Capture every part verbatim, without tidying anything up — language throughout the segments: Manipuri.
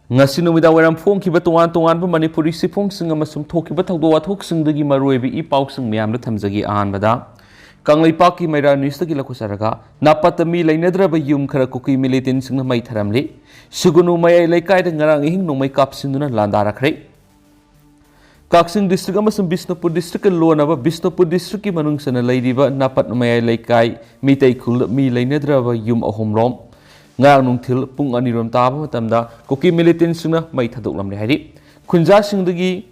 ꯉꯁꯤ ꯅꯨꯃꯤꯗꯥꯡ ꯋꯥꯏꯔꯝ ꯐꯣꯡꯈꯤꯕ ꯇꯣꯉꯥꯟ ꯇꯣꯉꯥꯟꯕ ꯃꯅꯤꯄꯨꯔꯤ ꯁꯤꯐꯣꯡꯁꯤꯡ ꯑꯃꯁꯨꯡ ꯊꯣꯛꯈꯤꯕ ꯊꯧꯗꯣꯛ ꯋꯥꯊꯣꯛꯁꯤꯡꯗꯒꯤ ꯃꯔꯨꯑꯣꯏꯕ ꯏ ꯄꯥꯎꯁꯤꯡ ꯃꯌꯥꯝꯗ ꯊꯝꯖꯒꯦ꯫ ꯑꯍꯥꯟꯕꯗ, ꯀꯪꯂꯩꯄꯥꯛꯀꯤ ꯃꯩꯔꯥ ꯅ꯭ꯌꯨꯁꯇꯒꯤ ꯂꯧꯈꯠꯆꯔꯒ, ꯅꯥꯄꯠꯇ ꯃꯤ ꯂꯩꯅꯗ꯭ꯔꯕ ꯌꯨꯝ ꯈꯔ ꯀꯨꯀꯤ ꯃꯤꯂꯤꯇꯦꯟꯁꯤꯡꯅ ꯃꯩ ꯊꯥꯔꯝꯂꯤ꯫ ꯁꯨꯒꯨꯅꯨ ꯃꯌꯥꯏ ꯂꯩꯀꯥꯏꯗ ꯉꯔꯥꯡ ꯑꯍꯤꯡ ꯅꯣꯡꯃꯩ ꯀꯥꯞꯁꯤꯟꯗꯨꯅ ꯂꯥꯟꯗꯥꯔꯛꯈ꯭ꯔꯦ꯫ ꯀꯛꯆꯤꯡ ꯗꯤꯁꯇ꯭ꯔꯤꯛ ꯑꯃꯁꯨꯡ ꯕꯤꯁꯅꯨꯄꯨꯔ ꯗꯤꯁꯇ꯭ꯔꯤꯛꯀ ꯂꯣꯟꯅꯕ ꯕꯤꯁꯅꯨꯄꯨꯔ ꯗꯤꯁꯇ꯭ꯔꯤꯛꯀꯤ ꯃꯅꯨꯡ ꯆꯟꯅ ꯂꯩꯔꯤꯕ ꯅꯥꯄꯠ ꯃꯌꯥꯏ ꯂꯩꯀꯥꯏ ꯃꯤꯇꯩ ꯈꯨꯜꯗ ꯃꯤ ꯂꯩꯅꯗ꯭ꯔꯕ ꯌꯨꯝ ꯑꯍꯨꯝꯔꯣꯝ ꯉꯔꯥꯡ ꯅꯨꯡꯊꯤꯜ ꯄꯨꯡ ꯑꯅꯤꯔꯣꯝ ꯇꯥꯕ ꯃꯇꯝꯗ ꯀꯨꯀꯤ ꯃꯤꯂꯤꯇꯦꯟꯁꯤꯡꯅ ꯃꯩ ꯊꯥꯗꯣꯛꯂꯝꯂꯦ ꯍꯥꯏꯔꯤ꯫ ꯈꯨꯟꯖꯥꯁꯤꯡꯗꯒꯤ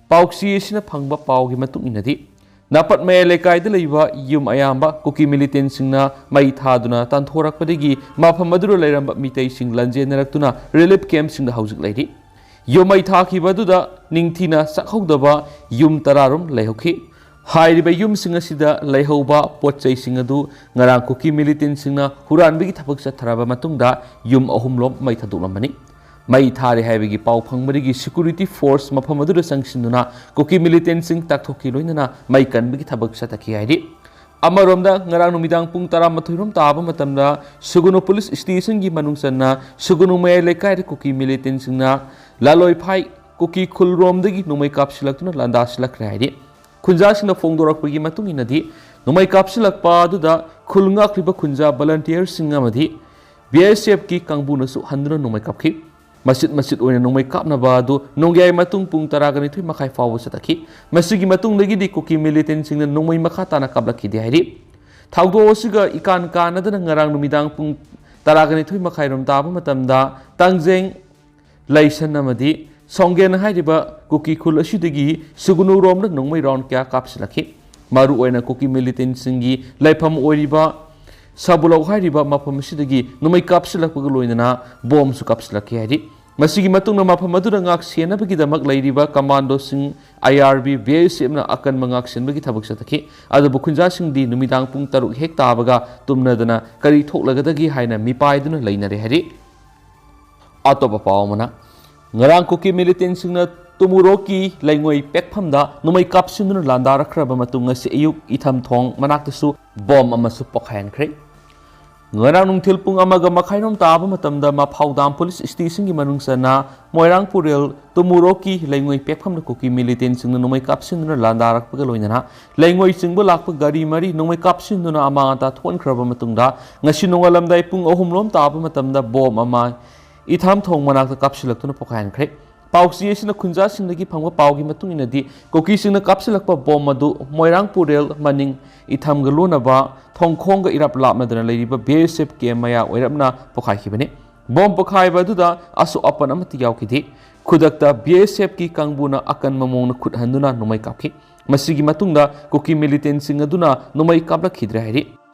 ꯄꯥꯎꯆꯦ ꯑꯁꯤꯅ ꯐꯪꯕ ꯄꯥꯎꯒꯤ ꯃꯇꯨꯡ ꯏꯟꯅꯗꯤ, ꯅꯥꯄꯠ ꯃꯌꯥꯏ ꯂꯩꯀꯥꯏꯗ ꯂꯩꯕ ꯌꯨꯝ ꯑꯌꯥꯝꯕ ꯀꯨꯀꯤ ꯃꯤꯂꯤꯇꯦꯟꯁꯤꯡꯅ ꯃꯩ ꯊꯥꯗꯨꯅ ꯇꯥꯟꯊꯣꯔꯛꯄꯗꯒꯤ ꯃꯐꯝ ꯑꯗꯨꯗ ꯂꯩꯔꯝꯕ ꯃꯤꯇꯩꯁꯤꯡ ꯂꯥꯟꯖꯦꯟꯅꯔꯛꯇꯨꯅ ꯔꯤꯂꯤꯐ ꯀꯦꯝꯞꯁꯤꯡꯗ ꯍꯧꯖꯤꯛ ꯂꯩꯔꯤ꯫ ꯌꯨꯝ ꯃꯩ ꯊꯥꯈꯤꯕ ꯑꯗꯨꯗ ꯅꯤꯡꯊꯤꯅ ꯁꯛꯍꯧꯗꯕ ꯌꯨꯝ ꯇꯔꯥꯔꯣꯝ ꯂꯩꯍꯧꯈꯤ꯫ ꯍꯥꯏꯔꯤꯕ ꯌꯨꯝꯁꯤꯡ ꯑꯁꯤꯗ ꯂꯩꯍꯧꯕ ꯄꯣꯠ ꯆꯩꯁꯤꯡ ꯑꯗꯨ ꯉꯔꯥꯡ ꯀꯨꯀꯤ ꯃꯤꯂꯤꯇꯦꯟꯁꯤꯡꯅ ꯍꯨꯔꯥꯟꯕꯒꯤ ꯊꯕꯛ ꯆꯠꯊꯔꯕ ꯃꯇꯨꯡꯗ ꯌꯨꯝ ꯑꯍꯨꯝꯂꯣꯝ ꯃꯩ ꯊꯥꯗꯣꯛꯂꯝꯕꯅꯤ꯫ ꯃꯩ ꯊꯥꯔꯦ ꯍꯥꯏꯕꯒꯤ ꯄꯥꯎ ꯐꯪꯕꯗꯒꯤ ꯁꯦꯀ꯭ꯌꯨꯔꯤꯇꯤ ꯐꯣꯔꯁ ꯃꯐꯝ ꯑꯗꯨꯗ ꯆꯪꯁꯤꯟꯗꯨꯅ ꯀꯨꯀꯤ ꯃꯤꯂꯤꯇꯦꯟꯁꯤꯡ ꯇꯥꯛꯊꯣꯛꯈꯤ, ꯂꯣꯏꯅꯅ ꯃꯩ ꯀꯟꯕꯒꯤ ꯊꯕꯛ ꯆꯠꯊꯈꯤ ꯍꯥꯏꯔꯤ꯫ ꯑꯃꯔꯣꯝꯗ, ꯉꯔꯥꯡ ꯅꯨꯃꯤꯗꯥꯡ ꯄꯨꯡ ꯇꯔꯥꯃꯥꯊꯣꯏ ꯔꯣꯝ ꯇꯥꯕ ꯃꯇꯝꯗ ꯁꯨꯒꯨꯅꯨ ꯄꯨꯂꯤꯁ ꯁ꯭ꯇꯦꯁꯟꯒꯤ ꯃꯅꯨꯡ ꯆꯟꯅ ꯁꯨꯒꯨꯅꯨ ꯃꯌꯥꯏ ꯂꯩꯀꯥꯏꯗ ꯀꯨꯀꯤ ꯃꯤꯂꯤꯇꯦꯟꯁꯤꯡꯅ ꯂꯥꯂꯣꯏꯐꯥꯏ ꯀꯨꯀꯤ ꯈꯨꯜꯔꯣꯝꯗꯒꯤ ꯅꯣꯡꯃꯩ ꯀꯥꯞꯁꯤꯜꯂꯛꯇꯨꯅ ꯂꯥꯟꯗꯥꯁꯤꯜꯂꯛꯈ꯭ꯔꯦ ꯍꯥꯏꯔꯤ꯫ ꯈꯨꯟꯖꯥꯁꯤꯡꯅ ꯐꯣꯡꯗꯣꯔꯛꯄꯒꯤ ꯃꯇꯨꯡ ꯏꯟꯅꯗꯤ, ꯅꯣꯡꯃꯩ ꯀꯥꯞꯁꯤꯜꯂꯛꯄ ꯑꯗꯨꯗ ꯈꯨꯜ ꯉꯥꯛꯂꯤꯕ ꯈꯨꯟꯖꯥ ꯚꯣꯂꯟꯇꯤꯌꯔꯁꯤꯡ ꯑꯃꯗꯤ ꯕꯤ ꯑꯦꯁ ꯑꯦꯐꯀꯤ ꯀꯥꯡꯕꯨꯅꯁꯨ ꯍꯟꯗꯨꯅ ꯅꯣꯡꯃꯩ ꯀꯥꯞꯈꯤ꯫ ꯃꯆꯤꯠ ꯃꯆꯤꯠ ꯑꯣꯏꯅ ꯅꯣꯡꯃꯩ ꯀꯥꯞꯅꯕ ꯑꯗꯨ ꯅꯣꯡꯌꯥꯏ ꯃꯇꯨꯡ ꯄꯨꯡ ꯇꯔꯥꯒ ꯅꯤꯊꯣꯏ ꯃꯈꯥꯏ ꯐꯥꯎꯕ ꯆꯠꯊꯈꯤ꯫ ꯃꯁꯤꯒꯤ ꯃꯇꯨꯡꯗꯒꯤꯗꯤ ꯀꯨꯀꯤ ꯃꯤꯂꯤꯇꯦꯟꯁꯤꯡꯅ ꯅꯣꯡꯃꯩ ꯃꯈꯥ ꯇꯥꯅ ꯀꯥꯞꯂꯛꯈꯤꯗꯦ ꯍꯥꯏꯔꯤ꯫ ꯊꯧꯗꯣꯛ ꯑꯁꯤꯒ ꯏꯀꯥꯟ ꯀꯥꯟꯅꯗꯅ ꯉꯔꯥꯡ ꯅꯨꯃꯤꯗꯥꯡ ꯄꯨꯡ ꯇꯔꯥꯒ ꯅꯤꯊꯣꯏ ꯃꯈꯥꯏꯔꯣꯝ ꯇꯥꯕ ꯃꯇꯝꯗ ꯇꯥꯡꯖꯦꯡ, ꯂꯩꯁꯟ ꯑꯃꯗꯤ ꯁꯣꯡꯒꯦꯟ ꯍꯥꯏꯔꯤꯕ ꯀꯨꯀꯤ ꯈꯨꯜ ꯑꯁꯤꯗꯒꯤ ꯁꯨꯒꯨꯅꯨꯔꯣꯝꯗ ꯅꯣꯡꯃꯩ ꯔꯥꯎꯟ ꯀꯌꯥ ꯀꯥꯞꯁꯤꯜꯂꯛꯈꯤ꯫ ꯃꯔꯨꯑꯣꯏꯅ ꯀꯨꯀꯤ ꯃꯤꯂꯤꯇꯦꯟꯁꯤꯡꯒꯤ ꯂꯩꯐꯝ ꯑꯣꯏꯔꯤꯕ ꯁꯥꯕꯨꯂꯧ ꯍꯥꯏꯔꯤꯕ ꯃꯐꯝ ꯑꯁꯤꯗꯒꯤ ꯅꯣꯡꯃꯩ ꯀꯥꯞꯁꯤꯜꯂꯛꯄꯒ ꯂꯣꯏꯅꯅ ꯕꯣꯝꯁꯨ ꯀꯥꯞꯁꯤꯜꯂꯛꯈꯤ ꯍꯥꯏꯔꯤ꯫ ꯃꯁꯤꯒꯤ ꯃꯇꯨꯡꯗ ꯃꯐꯝ ꯑꯗꯨꯗ ꯉꯥꯛ ꯁꯦꯟꯅꯕꯒꯤꯗꯃꯛ ꯂꯩꯔꯤꯕ ꯀꯃꯥꯟꯗꯣꯁꯤꯡ, ꯑꯥꯏ ꯑꯥꯔ ꯕꯤ, ꯕꯤ ꯑꯦꯁ ꯑꯦꯐꯅ ꯑꯀꯟꯕ ꯉꯥꯛ ꯁꯦꯟꯕꯒꯤ ꯊꯕꯛ ꯆꯠꯊꯈꯤ꯫ ꯑꯗꯨꯕꯨ ꯈꯨꯟꯖꯥꯁꯤꯡꯗꯤ ꯅꯨꯃꯤꯗꯥꯡ ꯄꯨꯡ ꯇꯔꯨꯛ ꯍꯦꯛ ꯇꯥꯕꯒ ꯇꯨꯝꯅꯗꯅ ꯀꯔꯤ ꯊꯣꯛꯂꯒꯗꯒꯦ ꯍꯥꯏꯅ ꯃꯤꯄꯥꯏꯗꯨꯅ ꯂꯩꯅꯔꯦ ꯍꯥꯏꯔꯤ꯫ ꯑꯇꯣꯞꯄ ꯄꯥꯎ ꯑꯃꯅ, ꯉꯔꯥꯡ ꯀꯨꯀꯤ ꯃꯤꯂꯤꯇꯦꯟꯁꯤꯡꯅ ꯇꯨꯃꯨꯔꯣꯛꯀꯤ ꯂꯩꯉꯣꯏ ꯄꯦꯛꯐꯝꯗ ꯅꯣꯡꯃꯩ ꯀꯥꯞꯁꯤꯟꯗꯨꯅ ꯂꯥꯟꯗꯥꯔꯛꯈ꯭ꯔꯕ ꯃꯇꯨꯡ, ꯉꯁꯤ ꯑꯌꯨꯛ ꯏꯊꯝꯊꯣꯡ ꯃꯅꯥꯛꯇꯁꯨ ꯕꯣꯝ ꯑꯃꯁꯨ ꯄꯣꯈꯥꯏꯍꯟꯈ꯭ꯔꯦ꯫ ꯉꯔꯥꯡ ꯅꯨꯡꯊꯤꯜ ꯄꯨꯡ ꯑꯃꯒ ꯃꯈꯥꯏꯔꯣꯝ ꯇꯥꯕ ꯃꯇꯝꯗ ꯃꯐꯥꯎꯗꯥꯝ ꯄꯨꯂꯤꯁ ꯁ꯭ꯇꯦꯁꯟꯒꯤ ꯃꯅꯨꯡ ꯆꯟꯅ ꯃꯣꯏꯔꯥꯡ ꯄꯨꯔꯦꯜ ꯇꯨꯃꯨꯔꯣꯛꯀꯤ ꯂꯩꯉꯣꯏ ꯄꯦꯛꯐꯝꯗ ꯀꯨꯀꯤ ꯃꯤꯂꯤꯇꯦꯟꯁꯤꯡꯅ ꯅꯣꯡꯃꯩ ꯀꯥꯞꯁꯤꯟꯗꯨꯅ ꯂꯥꯟꯗꯥꯔꯛꯄꯒ ꯂꯣꯏꯅꯅ ꯂꯩꯉꯣꯏ ꯆꯤꯡꯕ ꯂꯥꯛꯄ ꯒꯥꯔꯤ ꯃꯔꯤ ꯅꯣꯡꯃꯩ ꯀꯥꯞꯁꯤꯟꯗꯨꯅ ꯑꯃꯥꯡ ꯑꯇꯥ ꯊꯣꯛꯍꯟꯈ꯭ꯔꯕ ꯃꯇꯨꯡꯗ ꯉꯁꯤ ꯅꯣꯡꯉꯥꯜꯂꯝꯗꯥꯏ ꯄꯨꯡ ꯑꯍꯨꯝ ꯂꯣꯝ ꯇꯥꯕ ꯃꯇꯝꯗ ꯕꯣꯝ ꯑꯃ ꯏꯊꯥꯝ ꯊꯣꯡ ꯃꯅꯥꯛꯇ ꯀꯥꯞꯁꯤꯜꯂꯛꯇꯨꯅ ꯄꯣꯈꯥꯏꯍꯟꯈ꯭ꯔꯦ꯫ ꯄꯥꯎꯆꯦ ꯑꯁꯤꯅ ꯈꯨꯟꯖꯥꯁꯤꯡꯗꯒꯤ ꯐꯪꯕ ꯄꯥꯎꯒꯤ ꯃꯇꯨꯡ ꯏꯟꯅꯗꯤ ꯀꯨꯀꯤꯁꯤꯡꯅ ꯀꯥꯞꯁꯤꯜꯂꯛꯄ ꯕꯣꯝ ꯑꯗꯨ ꯃꯣꯏꯔꯥꯡ ꯄꯨꯔꯦꯜ ꯃꯅꯤꯡ ꯏꯊꯝꯒ ꯂꯣꯟꯅꯕ ꯊꯣꯡꯈꯣꯡꯒ ꯏꯔꯥꯞ ꯂꯥꯞꯅꯗꯅ ꯂꯩꯔꯤꯕ ꯕꯤ ꯑꯦꯁ ꯑꯦꯐ ꯀꯦꯝ ꯃꯌꯥ ꯑꯣꯏꯔꯞꯅ ꯄꯣꯈꯥꯏꯈꯤꯕꯅꯤ꯫ ꯕꯣꯝ ꯄꯣꯈꯥꯏꯕ ꯑꯗꯨꯗ ꯑꯁꯣꯛ ꯑꯄꯟ ꯑꯃꯠꯇ ꯌꯥꯎꯈꯤꯗꯦ꯫ ꯈꯨꯗꯛꯇ ꯕꯤ ꯑꯦꯁ ꯑꯦꯐꯀꯤ ꯀꯥꯡꯕꯨꯅ ꯑꯀꯟꯕ ꯃꯑꯣꯡꯗ ꯈꯨꯠ ꯍꯟꯗꯨꯅ ꯅꯣꯡꯃꯩ ꯀꯥꯞꯈꯤ꯫ ꯃꯁꯤꯒꯤ ꯃꯇꯨꯡꯗ ꯀꯨꯀꯤ ꯃꯤꯂꯤꯇꯦꯟꯁꯤꯡ ꯑꯗꯨꯅ ꯅꯣꯡꯃꯩ ꯀꯥꯞꯂꯛꯈꯤꯗ꯭ꯔꯦ ꯍꯥꯏꯔꯤ꯫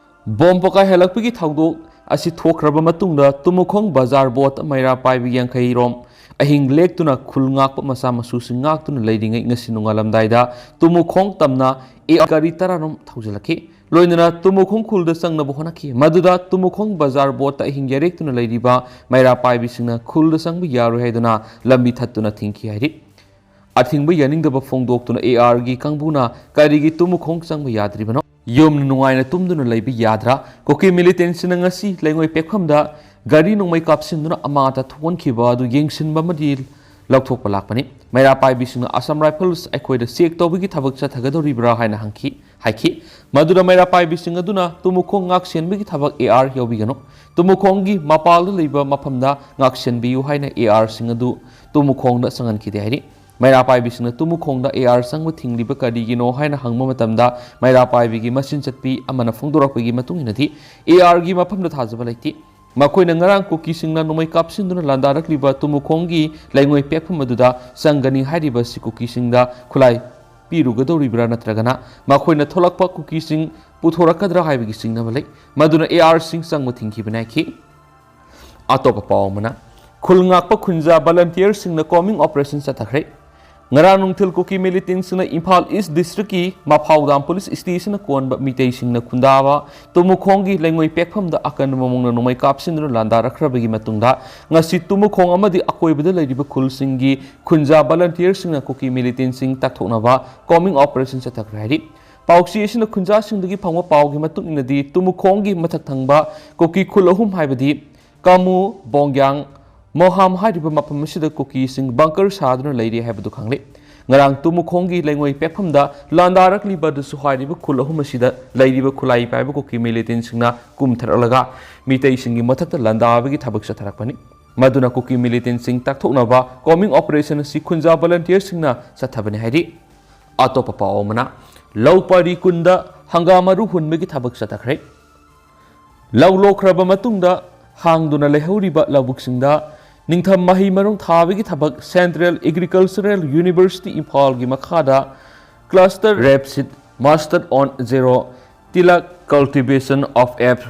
ꯕꯣꯝ ꯄꯣꯈꯥꯏꯍꯜꯂꯛꯄꯒꯤ ꯊꯧꯗꯣꯛ ꯑꯁꯤ ꯊꯣꯛꯈ꯭ꯔꯕ ꯃꯇꯨꯡꯗ ꯇꯨꯃꯨꯈꯣꯡ ꯕꯖꯥꯔ ꯕꯣꯠ ꯃꯩꯔꯥ ꯄꯥꯏꯕꯤ ꯌꯥꯡꯈꯩꯔꯣꯝ ꯑꯍꯤꯡ ꯂꯦꯛꯇꯨꯅ ꯈꯨꯜ ꯉꯥꯛꯄ ꯃꯆꯥ ꯃꯁꯨꯁꯤꯡ ꯉꯥꯛꯇꯨꯅ ꯂꯩꯔꯤꯉꯩ ꯉꯁꯤ ꯅꯣꯡꯉꯥꯜꯂꯝꯗꯥꯏꯗ ꯇꯨꯃꯨꯈꯣꯡ ꯇꯝꯅ ꯑꯦ ꯒꯥꯔꯤ ꯇꯔꯥꯔꯣꯝ ꯊꯧꯖꯤꯜꯂꯛꯈꯤ꯫ ꯂꯣꯏꯅꯅ ꯇꯨꯃꯨꯈꯣꯡ ꯈꯨꯜꯗ ꯆꯪꯅꯕ ꯍꯣꯠꯅꯈꯤ꯫ ꯃꯗꯨꯗ ꯇꯨꯃꯨꯈꯣꯡ ꯕꯖꯥꯔ ꯕꯣꯠꯇ ꯑꯍꯤꯡ ꯌꯥꯔꯦꯛꯇꯨꯅ ꯂꯩꯔꯤꯕ ꯃꯩꯔꯥ ꯄꯥꯏꯕꯤꯁꯤꯡꯅ ꯈꯨꯜꯗ ꯆꯪꯕ ꯌꯥꯔꯣꯏ ꯍꯥꯏꯗꯨꯅ ꯂꯝꯕꯤ ꯊꯠꯇꯨꯅ ꯊꯤꯡꯈꯤ ꯍꯥꯏꯔꯤ꯫ ꯑꯊꯤꯡꯕ ꯌꯥꯅꯤꯡꯗꯕ ꯐꯣꯡꯗꯣꯛꯇꯨꯅ ꯑꯦ ꯑꯥꯔꯒꯤ ꯀꯥꯡꯕꯨꯅ ꯀꯔꯤꯒꯤ ꯇꯨꯃꯨꯈꯣꯡ ꯆꯪꯕ ꯌꯥꯗ꯭ꯔꯤꯕꯅꯣ? ꯌꯨꯝ ꯅꯨꯡꯉꯥꯏꯅ ꯇꯨꯝꯗꯨꯅ ꯂꯩꯕ ꯌꯥꯗ꯭ꯔꯥ? ꯀꯨꯀꯤ ꯃꯤꯂꯤꯇꯦꯟꯁꯤꯡꯅ ꯉꯁꯤ ꯂꯩꯉꯣꯏ ꯄꯦꯛꯐꯝꯗ ꯒꯥꯔꯤ ꯅꯣꯡꯃꯩ ꯀꯥꯞꯁꯤꯟꯗꯨꯅ ꯑꯃꯥꯡ ꯑꯇꯥ ꯊꯣꯛꯍꯟꯈꯤꯕ ꯑꯗꯨ ꯌꯦꯡꯁꯤꯟꯕ ꯑꯃꯗꯤ ꯂꯧꯊꯣꯛꯄ ꯂꯥꯛꯄꯅꯤ꯫ ꯃꯩꯔꯥ ꯄꯥꯏꯕꯤꯁꯤꯡꯅ ꯑꯁꯥꯝ ꯔꯥꯏꯐꯜꯁ ꯑꯩꯈꯣꯏꯗ ꯆꯦꯛ ꯇꯧꯕꯒꯤ ꯊꯕꯛ ꯆꯠꯊꯒꯗꯧꯔꯤꯕ꯭ꯔꯥ ꯍꯥꯏꯅ ꯍꯪꯈꯤ, ꯍꯥꯏꯈꯤ꯫ ꯃꯗꯨꯗ ꯃꯩꯔꯥ ꯄꯥꯏꯕꯤꯁꯤꯡ ꯑꯗꯨꯅ ꯇꯨꯃꯨꯈꯣꯡ ꯉꯥꯛ ꯁꯦꯟꯕꯒꯤ ꯊꯕꯛ ꯑꯦ ꯑꯥꯔ ꯌꯥꯎꯕꯤꯒꯅꯨ꯫ ꯇꯨꯃꯨꯈꯣꯡꯒꯤ ꯃꯄꯥꯜꯗ ꯂꯩꯕ ꯃꯐꯝꯗ ꯉꯥꯛ ꯁꯦꯟꯕꯤꯌꯨ ꯍꯥꯏꯅ ꯑꯦ ꯑꯥꯔꯁꯤꯡ ꯑꯗꯨ ꯇꯨꯃꯨꯈꯣꯡꯗ ꯆꯪꯍꯟꯈꯤꯗꯦ ꯍꯥꯏꯔꯤ꯫ ꯃꯩꯔꯥ ꯄꯥꯏꯕꯤꯁꯤꯡꯅ ꯇꯨꯃꯨꯈꯣꯡꯗ ꯑꯦ ꯑꯥꯔ ꯆꯪꯕ ꯊꯤꯡꯂꯤꯕ ꯀꯔꯤꯒꯤꯅꯣ ꯍꯥꯏꯅ ꯍꯪꯕ ꯃꯇꯝꯗ ꯃꯩꯔꯥ ꯄꯥꯏꯕꯤꯒꯤ ꯃꯆꯤꯟ ꯆꯠꯄꯤ ꯑꯃꯅ ꯐꯣꯡꯗꯣꯔꯛꯄꯒꯤ ꯃꯇꯨꯡ ꯏꯟꯅꯗꯤ ꯑꯦ ꯑꯥꯔꯒꯤ ꯃꯐꯝꯗ ꯊꯥꯖꯕ ꯂꯩꯇꯦ꯫ ꯃꯈꯣꯏꯅ ꯉꯔꯥꯡ ꯀꯨꯀꯤꯁꯤꯡꯅ ꯅꯣꯡꯃꯩ ꯀꯥꯞꯁꯤꯟꯗꯨꯅ ꯂꯥꯟꯗꯥꯔꯛꯂꯤꯕ ꯇꯨꯃꯨꯈꯣꯡꯒꯤ ꯂꯩꯉꯣꯏ ꯄꯦꯛꯐꯝ ꯑꯗꯨꯗ ꯆꯪꯒꯅꯤ ꯍꯥꯏꯔꯤꯕ ꯑꯁꯤ ꯀꯨꯀꯤꯁꯤꯡꯗ ꯈꯨꯠꯂꯥꯏ ꯄꯤꯔꯨꯒꯗꯧꯔꯤꯕ꯭ꯔꯥ ꯅꯠꯇ꯭ꯔꯒꯅ ꯃꯈꯣꯏꯅ ꯊꯣꯛꯂꯛꯄ ꯀꯨꯀꯤꯁꯤꯡ ꯄꯨꯊꯣꯔꯛꯀꯗ꯭ꯔꯥ ꯍꯥꯏꯕꯒꯤ ꯆꯤꯡꯅꯕ ꯂꯩ꯫ ꯃꯗꯨꯅ ꯑꯦ ꯑꯥꯔꯁꯤꯡ ꯆꯪꯕ ꯊꯤꯡꯈꯤꯕꯅꯤ ꯍꯥꯏꯈꯤ꯫ ꯑꯇꯣꯞꯄ ꯄꯥꯎ ꯑꯃꯅ, ꯈꯨꯜ ꯉꯥꯛꯄ ꯈꯨꯟꯖꯥ ꯚꯣꯂꯟꯇꯤꯌꯔꯁꯤꯡꯅ ꯀꯣꯃꯤꯡ ꯑꯣꯄꯔꯦꯁꯟ ꯆꯠꯊꯈ꯭ꯔꯦ꯫ ꯉꯔꯥꯡ ꯅꯨꯡꯊꯤꯜ ꯀꯨꯀꯤ ꯃꯤꯂꯤꯇꯦꯟꯁꯤꯡꯅ ꯏꯝꯐꯥꯜ ꯏꯁ ꯗꯤꯁꯇ꯭ꯔꯤꯛꯀꯤ ꯃꯐꯥꯎꯗꯥꯝ ꯄꯨꯂꯤꯁ ꯁ꯭ꯇꯦꯁꯟꯅ ꯀꯣꯟꯕ ꯃꯤꯇꯩꯁꯤꯡꯅ ꯈꯨꯟꯗꯥꯕ ꯇꯨꯃꯨꯈꯣꯡꯒꯤ ꯂꯩꯉꯣꯏ ꯄꯦꯛꯐꯝꯗ ꯑꯀꯟꯕ ꯃꯑꯣꯡꯗ ꯅꯣꯡꯃꯩ ꯀꯥꯞꯁꯤꯟꯗꯨꯅ ꯂꯥꯟꯗꯥꯔꯛꯈ꯭ꯔꯕꯒꯤ ꯃꯇꯨꯡꯗ ꯉꯁꯤ ꯇꯨꯃꯨꯈꯣꯡ ꯑꯃꯗꯤ ꯑꯀꯣꯏꯕꯗ ꯂꯩꯔꯤꯕ ꯈꯨꯜꯁꯤꯡꯒꯤ ꯈꯨꯟꯖꯥ ꯚꯣꯂꯟꯇꯤꯌꯔꯁꯤꯡꯅ ꯀꯨꯀꯤ ꯃꯤꯂꯤꯇꯦꯟꯁꯤꯡ ꯇꯛꯊꯣꯛꯅꯕ ꯀꯣꯃꯤꯡ ꯑꯣꯄꯔꯦꯁꯟ ꯆꯠꯊꯈ꯭ꯔꯦ ꯍꯥꯏꯔꯤ꯫ ꯄꯥꯎꯆꯦ ꯑꯁꯤꯅ ꯈꯨꯟꯖꯥꯁꯤꯡꯗꯒꯤ ꯐꯪꯕ ꯄꯥꯎꯒꯤ ꯃꯇꯨꯡ ꯏꯟꯅꯗꯤ, ꯇꯨꯃꯨꯈꯣꯡꯒꯤ ꯃꯊꯛ ꯊꯪꯕ ꯀꯨꯀꯤ ꯈꯨꯜ ꯑꯍꯨꯝ, ꯍꯥꯏꯕꯗꯤ ꯀꯥꯃꯨ, ꯕꯣꯡꯒ꯭ꯌꯥꯡ, ꯃꯣꯍꯥꯝ ꯍꯥꯏꯔꯤꯕ ꯃꯐꯝ ꯑꯁꯤꯗ ꯀꯨꯀꯤꯁꯤꯡ ꯕꯪꯀꯔ ꯁꯥꯗꯨꯅ ꯂꯩꯔꯤ ꯍꯥꯏꯕꯗꯨ ꯈꯪꯂꯦ꯫ ꯉꯔꯥꯡ ꯇꯨꯃꯨꯈꯣꯡꯒꯤ ꯂꯩꯉꯣꯏ ꯄꯦꯛꯐꯝꯗ ꯂꯥꯟꯗꯥꯔꯛꯂꯤꯕ ꯑꯗꯨꯁꯨ ꯍꯥꯏꯔꯤꯕ ꯈꯨꯜ ꯑꯍꯨꯝ ꯑꯁꯤꯗ ꯂꯩꯔꯤꯕ ꯈꯨꯠꯂꯥꯏ ꯄꯥꯏꯕ ꯀꯨꯀꯤ ꯃꯤꯂꯤꯇꯦꯟꯁꯤꯡꯅ ꯀꯨꯝꯊꯔꯛꯂꯒ ꯃꯤꯇꯩꯁꯤꯡꯒꯤ ꯃꯊꯛꯇ ꯂꯥꯟꯗꯥꯕꯒꯤ ꯊꯕꯛ ꯆꯠꯊꯔꯛꯄꯅꯤ꯫ ꯃꯗꯨꯅ ꯀꯨꯀꯤ ꯃꯤꯂꯤꯇꯦꯟꯁꯤꯡ ꯇꯥꯛꯊꯣꯛꯅꯕ ꯀꯣꯃꯤꯡ ꯑꯣꯄꯔꯦꯁꯟ ꯑꯁꯤ ꯈꯨꯟꯖꯥ ꯚꯣꯂꯟꯇꯤꯌꯔꯁꯤꯡꯅ ꯆꯠꯊꯕꯅꯤ ꯍꯥꯏꯔꯤ꯫ ꯑꯇꯣꯞꯄ ꯄꯥꯎ ꯑꯃꯅ, ꯂꯧ ꯄꯔꯤ ꯀꯨꯟꯗ ꯍꯪꯒꯥꯝ ꯃꯔꯨ ꯍꯨꯟꯕꯒꯤ ꯊꯕꯛ ꯆꯠꯊꯈ꯭ꯔꯦ꯫ ꯂꯧ ꯂꯣꯛꯈ꯭ꯔꯕ ꯃꯇꯨꯡꯗ ꯍꯥꯡꯗꯨꯅ ꯂꯩꯍꯧꯔꯤꯕ ꯂꯧꯕꯨꯛꯁꯤꯡꯗ ꯅꯤꯡꯊꯝ ꯃꯍꯩ ꯃꯔꯣꯡ ꯊꯥꯕꯒꯤ ꯊꯕꯛ Central Agricultural University ꯏꯝꯐꯥꯜꯒꯤ ꯃꯈꯥꯗ Cluster Rapeseed Master on Zero Tilak Cultivation of Ape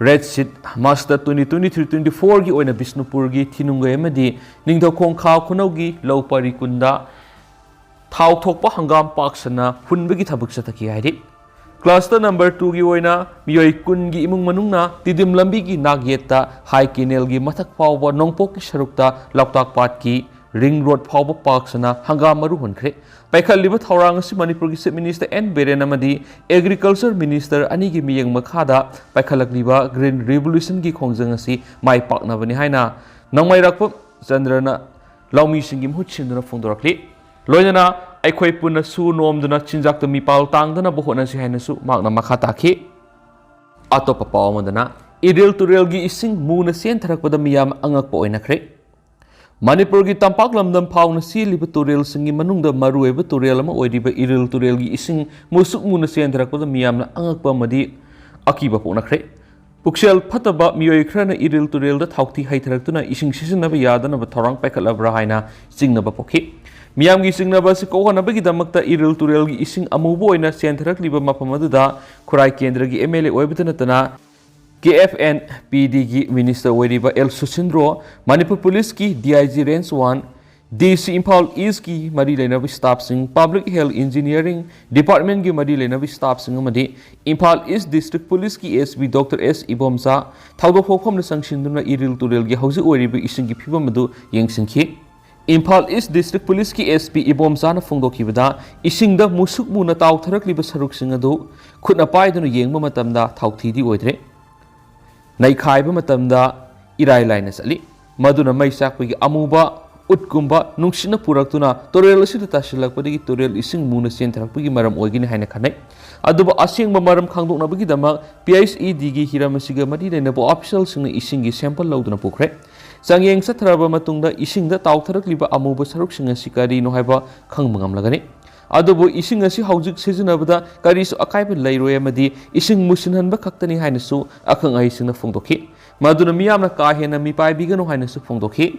Rapeseed Master twenty twenty-three twenty-fourꯒꯤ ꯑꯣꯏꯅ ꯕꯤꯁꯅꯨꯄꯨꯔꯒꯤ ꯊꯤꯅꯨꯡꯒꯩ ꯑꯃꯗꯤ ꯅꯤꯡꯊꯧꯈꯣꯡ ꯈꯥ ꯈꯨꯅꯧꯒꯤ ꯂꯧ ꯄꯔꯤ ꯀꯨꯟꯗ ꯊꯥꯎ ꯊꯣꯛꯄ ꯍꯪꯒꯥꯝ ꯄꯥꯛ ꯁꯟꯅ ꯍꯨꯟꯕꯒꯤ ꯊꯕꯛ ꯆꯠꯊꯈꯤ ꯍꯥꯏꯔꯤ꯫ Cluster number twoꯒꯤ ꯑꯣꯏꯅ ꯃꯤꯑꯣꯏ ꯀꯨꯟꯒꯤ ꯏꯃꯨꯡ ꯃꯅꯨꯡꯅ ꯇꯤꯗꯤꯝ ꯂꯝꯕꯤꯒꯤ ꯅꯥꯛꯌꯦꯠꯇ ꯍꯥꯏ ꯀꯦꯅꯦꯜꯒꯤ ꯃꯊꯛ ꯐꯥꯎꯕ ꯅꯣꯡꯄꯣꯛꯀꯤ ꯁꯔꯨꯛꯇ ꯂꯣꯛꯇꯥꯛ ꯄꯥꯠꯀꯤ ꯔꯤꯡ ꯔꯣꯗ ꯐꯥꯎꯕ ꯄꯥꯛ ꯁꯟꯅ ꯍꯪꯒꯥꯝ ꯃꯔꯨ ꯍꯨꯟꯈ꯭ꯔꯦ꯫ ꯄꯥꯏꯈꯠꯂꯤꯕ ꯊꯧꯔꯥꯡ ꯑꯁꯤ ꯃꯅꯤꯄꯨꯔꯒꯤ Chief Minister ꯑꯦꯟ ꯕꯤꯔꯦꯟ ꯑꯃꯗꯤ Agriculture Minister ꯑꯅꯤꯒꯤ ꯃꯤꯠꯌꯦꯡ ꯃꯈꯥꯗ ꯄꯥꯏꯈꯠꯂꯛꯂꯤꯕ Green Revolutionꯒꯤ ꯈꯣꯡꯖꯪ ꯑꯁꯤ ꯃꯥꯏ ꯄꯥꯛꯅꯕꯅꯤ ꯍꯥꯏꯅ ꯅꯣꯡꯃꯩꯔꯥꯛꯄꯝ ꯆꯟꯗ꯭ꯔꯅ ꯂꯧꯃꯤꯁꯤꯡꯒꯤ ꯃꯍꯨꯠ ꯁꯤꯟꯗꯨꯅ ꯐꯣꯡꯗꯣꯔꯛꯂꯤ꯫ ꯂꯣꯏꯅꯅ ꯑꯩꯈꯣꯏ ꯄꯨꯟꯅ ꯁꯨ ꯅꯣꯝꯗꯨꯅ ꯆꯤꯟꯖꯥꯛꯇ ꯃꯤꯄꯥꯜ ꯇꯥꯡꯗꯅꯕ ꯍꯣꯠꯅꯁꯤ ꯍꯥꯏꯅꯁꯨ ꯃꯍꯥꯛꯅ ꯃꯈꯥ ꯇꯥꯈꯤ꯫ ꯑꯇꯣꯞꯄ ꯄꯥꯎ ꯑꯃꯗꯅ, ꯏꯔꯤꯜ ꯇꯨꯔꯦꯜꯒꯤ ꯏꯁꯤꯡ ꯃꯨꯅ ꯆꯦꯟꯊꯔꯛꯄꯗ ꯃꯤꯌꯥꯝ ꯑꯉꯛꯄ ꯑꯣꯏꯅꯈ꯭ꯔꯦ꯫ ꯃꯅꯤꯄꯨꯔꯒꯤ ꯇꯝꯄꯥꯛ ꯂꯝꯗꯝ ꯐꯥꯎꯅ ꯆꯦꯜꯂꯤꯕ ꯇꯨꯔꯦꯜꯁꯤꯡꯒꯤ ꯃꯅꯨꯡꯗ ꯃꯔꯨꯑꯣꯏꯕ ꯇꯨꯔꯦꯜ ꯑꯃ ꯑꯣꯏꯔꯤꯕ ꯏꯔꯤꯜ ꯇꯨꯔꯦꯜꯒꯤ ꯏꯁꯤꯡ ꯃꯨꯁꯨꯛ ꯃꯨꯅ ꯆꯦꯟꯊꯔꯛꯄꯗ ꯃꯤꯌꯥꯝꯅ ꯑꯉꯛꯄ ꯑꯃꯗꯤ ꯑꯀꯤꯕ ꯄꯣꯛꯅꯈ꯭ꯔꯦ꯫ ꯄꯨꯛꯆꯦꯜ ꯐꯠꯇꯕ ꯃꯤꯑꯣꯏ ꯈꯔꯅ ꯏꯔꯤꯜ ꯇꯨꯔꯦꯜꯗ ꯊꯥꯎꯊꯤ ꯍꯩꯊꯔꯛꯇꯨꯅ ꯏꯁꯤꯡ ꯁꯤꯖꯤꯟꯅꯕ ꯌꯥꯗꯅꯕ ꯊꯧꯔꯥꯡ ꯄꯥꯏꯈꯠꯂꯕ꯭ꯔꯥ ꯍꯥꯏꯅ ꯆꯤꯡꯅꯕ ꯄꯣꯛꯈꯤ꯫ ꯃꯤꯌꯥꯝꯒꯤ ꯆꯤꯡꯅꯕ ꯑꯁꯤ ꯀꯣꯛꯍꯟꯅꯕꯒꯤꯗꯃꯛꯇ ꯏꯔꯤꯜ ꯇꯨꯔꯦꯜꯒꯤ ꯏꯁꯤꯡ ꯑꯃꯨꯕ ꯑꯣꯏꯅ ꯆꯦꯟꯊꯔꯛꯂꯤꯕ ꯃꯐꯝ ꯑꯗꯨꯗ ꯈꯨꯔꯥꯏ ꯀꯦꯟꯗ꯭ꯔꯒꯤ ꯑꯦꯝ ꯑꯦꯜ ꯑꯦ ꯑꯣꯏꯕꯇ ꯅꯠꯇꯅ ꯀꯦ ꯑꯦꯐ ꯑꯦꯟ ꯄꯤ ꯗꯤꯒꯤ ꯃꯤꯅꯤꯁꯇꯔ ꯑꯣꯏꯔꯤꯕ ꯑꯦꯜ ꯁꯨꯁꯤꯟꯗ꯭ꯔꯣ, ꯃꯅꯤꯄꯨꯔ ꯄꯨꯂꯤꯁꯀꯤ D I G range one, D C Imphal ꯏꯁꯀꯤ ꯃꯔꯤ ꯂꯩꯅꯕ ꯁ꯭ꯇꯥꯐꯁꯤꯡ, ꯄꯕ꯭ꯂꯤꯛ ꯍꯦꯜꯊ ꯏꯟꯖꯤꯅꯤꯌꯥꯔꯤꯡ ꯗꯤꯄꯥꯔꯠꯃꯦꯟꯒꯤ ꯃꯔꯤ ꯂꯩꯅꯕ ꯁ꯭ꯇꯥꯐꯁꯤꯡ ꯑꯃꯗꯤ ꯏꯝꯐꯥꯜ ꯏꯁ ꯗꯤꯁꯇ꯭ꯔꯤꯛ ꯄꯨꯂꯤꯁꯀꯤ ꯑꯦꯁ ꯄꯤ ꯗꯣꯛꯇꯔ ꯑꯦꯁ ꯏꯕꯣꯝꯆꯥ ꯊꯧꯗꯣꯛ ꯊꯣꯛꯐꯝꯗ ꯆꯪꯁꯤꯟꯗꯨꯅ ꯏꯔꯤꯜ ꯇꯨꯔꯦꯜꯒꯤ ꯍꯧꯖꯤꯛ ꯑꯣꯏꯔꯤꯕ ꯏꯁꯤꯡꯒꯤ ꯐꯤꯕꯝ ꯑꯗꯨ ꯌꯦꯡꯁꯤꯟꯈꯤ꯫ ꯏꯝꯐꯥꯜ ꯏꯁ ꯗꯤꯁꯇ꯭ꯔꯤꯛ ꯄꯨꯂꯤꯁꯀꯤ ꯑꯦꯁ ꯄꯤ ꯏꯕꯣꯝꯆꯥꯅ ꯐꯣꯡꯗꯣꯛꯈꯤꯕꯗ, ꯏꯁꯤꯡꯗ ꯃꯨꯁꯨꯛ ꯃꯨꯅ ꯇꯥꯎꯊꯔꯛꯂꯤꯕ ꯁꯔꯨꯛꯁꯤꯡ ꯑꯗꯨ ꯈꯨꯠꯅ ꯄꯥꯏꯗꯨꯅ ꯌꯦꯡꯕ ꯃꯇꯝꯗ ꯊꯥꯎꯊꯤꯗꯤ ꯑꯣꯏꯗ꯭ꯔꯦ꯫ ꯅꯩꯈꯥꯏꯕ ꯃꯇꯝꯗ ꯏꯔꯥꯏ ꯂꯥꯏꯅ ꯆꯠꯂꯤ꯫ ꯃꯗꯨꯅ ꯃꯩ ꯆꯥꯛꯄꯒꯤ ꯑꯃꯨꯕ ꯎꯠꯀꯨꯝꯕ ꯅꯨꯡꯁꯤꯠꯅ ꯄꯨꯔꯛꯇꯨꯅ ꯇꯨꯔꯦꯜ ꯑꯁꯤꯗ ꯇꯥꯁꯤꯜꯂꯛꯄꯗꯒꯤ ꯇꯨꯔꯦꯜ ꯏꯁꯤꯡ ꯃꯨꯅ ꯆꯦꯟꯊꯔꯛꯄꯒꯤ ꯃꯔꯝ ꯑꯣꯏꯒꯅꯤ ꯍꯥꯏꯅ ꯈꯟꯅꯩ꯫ ꯑꯗꯨꯕꯨ ꯑꯁꯦꯡꯕ ꯃꯔꯝ ꯈꯪꯗꯣꯛꯅꯕꯒꯤꯗꯃꯛ ꯄꯤ ꯑꯩꯆ ꯏ ꯗꯤꯒꯤ ꯍꯤꯔꯝ ꯑꯁꯤꯒ ꯃꯔꯤ ꯂꯩꯅꯕ ꯑꯣꯐꯤꯁꯤꯌꯦꯜꯁꯤꯡꯅ ꯏꯁꯤꯡꯒꯤ ꯁꯦꯝꯄꯜ ꯂꯧꯗꯨꯅ ꯄꯨꯈ꯭ꯔꯦ꯫ ꯆꯥꯡꯌꯦꯡ ꯆꯠꯊꯔꯕ ꯃꯇꯨꯡꯗ ꯏꯁꯤꯡꯗ ꯇꯥꯎꯊꯔꯛꯂꯤꯕ ꯑꯃꯨꯕ ꯁꯔꯨꯛꯁꯤꯡ ꯑꯁꯤ ꯀꯔꯤꯅꯣ ꯍꯥꯏꯕ ꯈꯪꯕ ꯉꯝꯂꯒꯅꯤ꯫ ꯑꯗꯨꯕꯨ ꯏꯁꯤꯡ ꯑꯁꯤ ꯍꯧꯖꯤꯛ ꯁꯤꯖꯤꯟꯅꯕꯗ ꯀꯔꯤꯁꯨ ꯑꯀꯥꯏꯕ ꯂꯩꯔꯣꯏ ꯑꯃꯗꯤ ꯏꯁꯤꯡ ꯃꯨꯁꯤꯟꯍꯟꯕ ꯈꯛꯇꯅꯤ ꯍꯥꯏꯅꯁꯨ ꯑꯈꯪ ꯑꯍꯩꯁꯤꯡꯅ ꯐꯣꯡꯗꯣꯛꯈꯤ꯫ ꯃꯗꯨꯅ ꯃꯤꯌꯥꯝꯅ ꯀꯥ ꯍꯦꯟꯅ ꯃꯤꯄꯥꯏꯕꯤꯒꯅꯨ ꯍꯥꯏꯅꯁꯨ ꯐꯣꯡꯗꯣꯛꯈꯤ꯫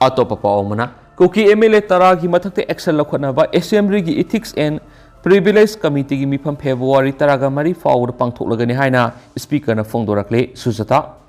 ꯑꯇꯣꯞꯄ ꯄꯥꯎ ꯑꯃꯅ, ꯀꯨꯀꯤ ꯑꯦꯝ ꯑꯦꯜ ꯑꯦ ꯇꯔꯥꯒꯤ ꯃꯊꯛꯇ ꯑꯦꯛꯁꯟ ꯂꯧꯈꯠꯅꯕ ꯑꯦꯁꯦꯝꯕ꯭ꯂꯤꯒꯤ ꯏꯊꯤꯛꯁ ꯑꯦꯟ ꯄ꯭ꯔꯤꯚꯤꯂꯦꯖ ꯀꯃꯤꯇꯤꯒꯤ ꯃꯤꯐꯝ ꯐꯦꯕ꯭ꯔꯨꯋꯥꯔꯤ ꯇꯔꯥꯒ ꯃꯔꯤ ꯐꯥꯎꯕꯗ ꯄꯥꯡꯊꯣꯛꯂꯒꯅꯤ ꯍꯥꯏꯅ ꯁ꯭ꯄꯤꯀꯔꯅ ꯐꯣꯡꯗꯣꯔꯛꯂꯦ꯫ ꯁꯨꯖꯥꯇꯥ꯫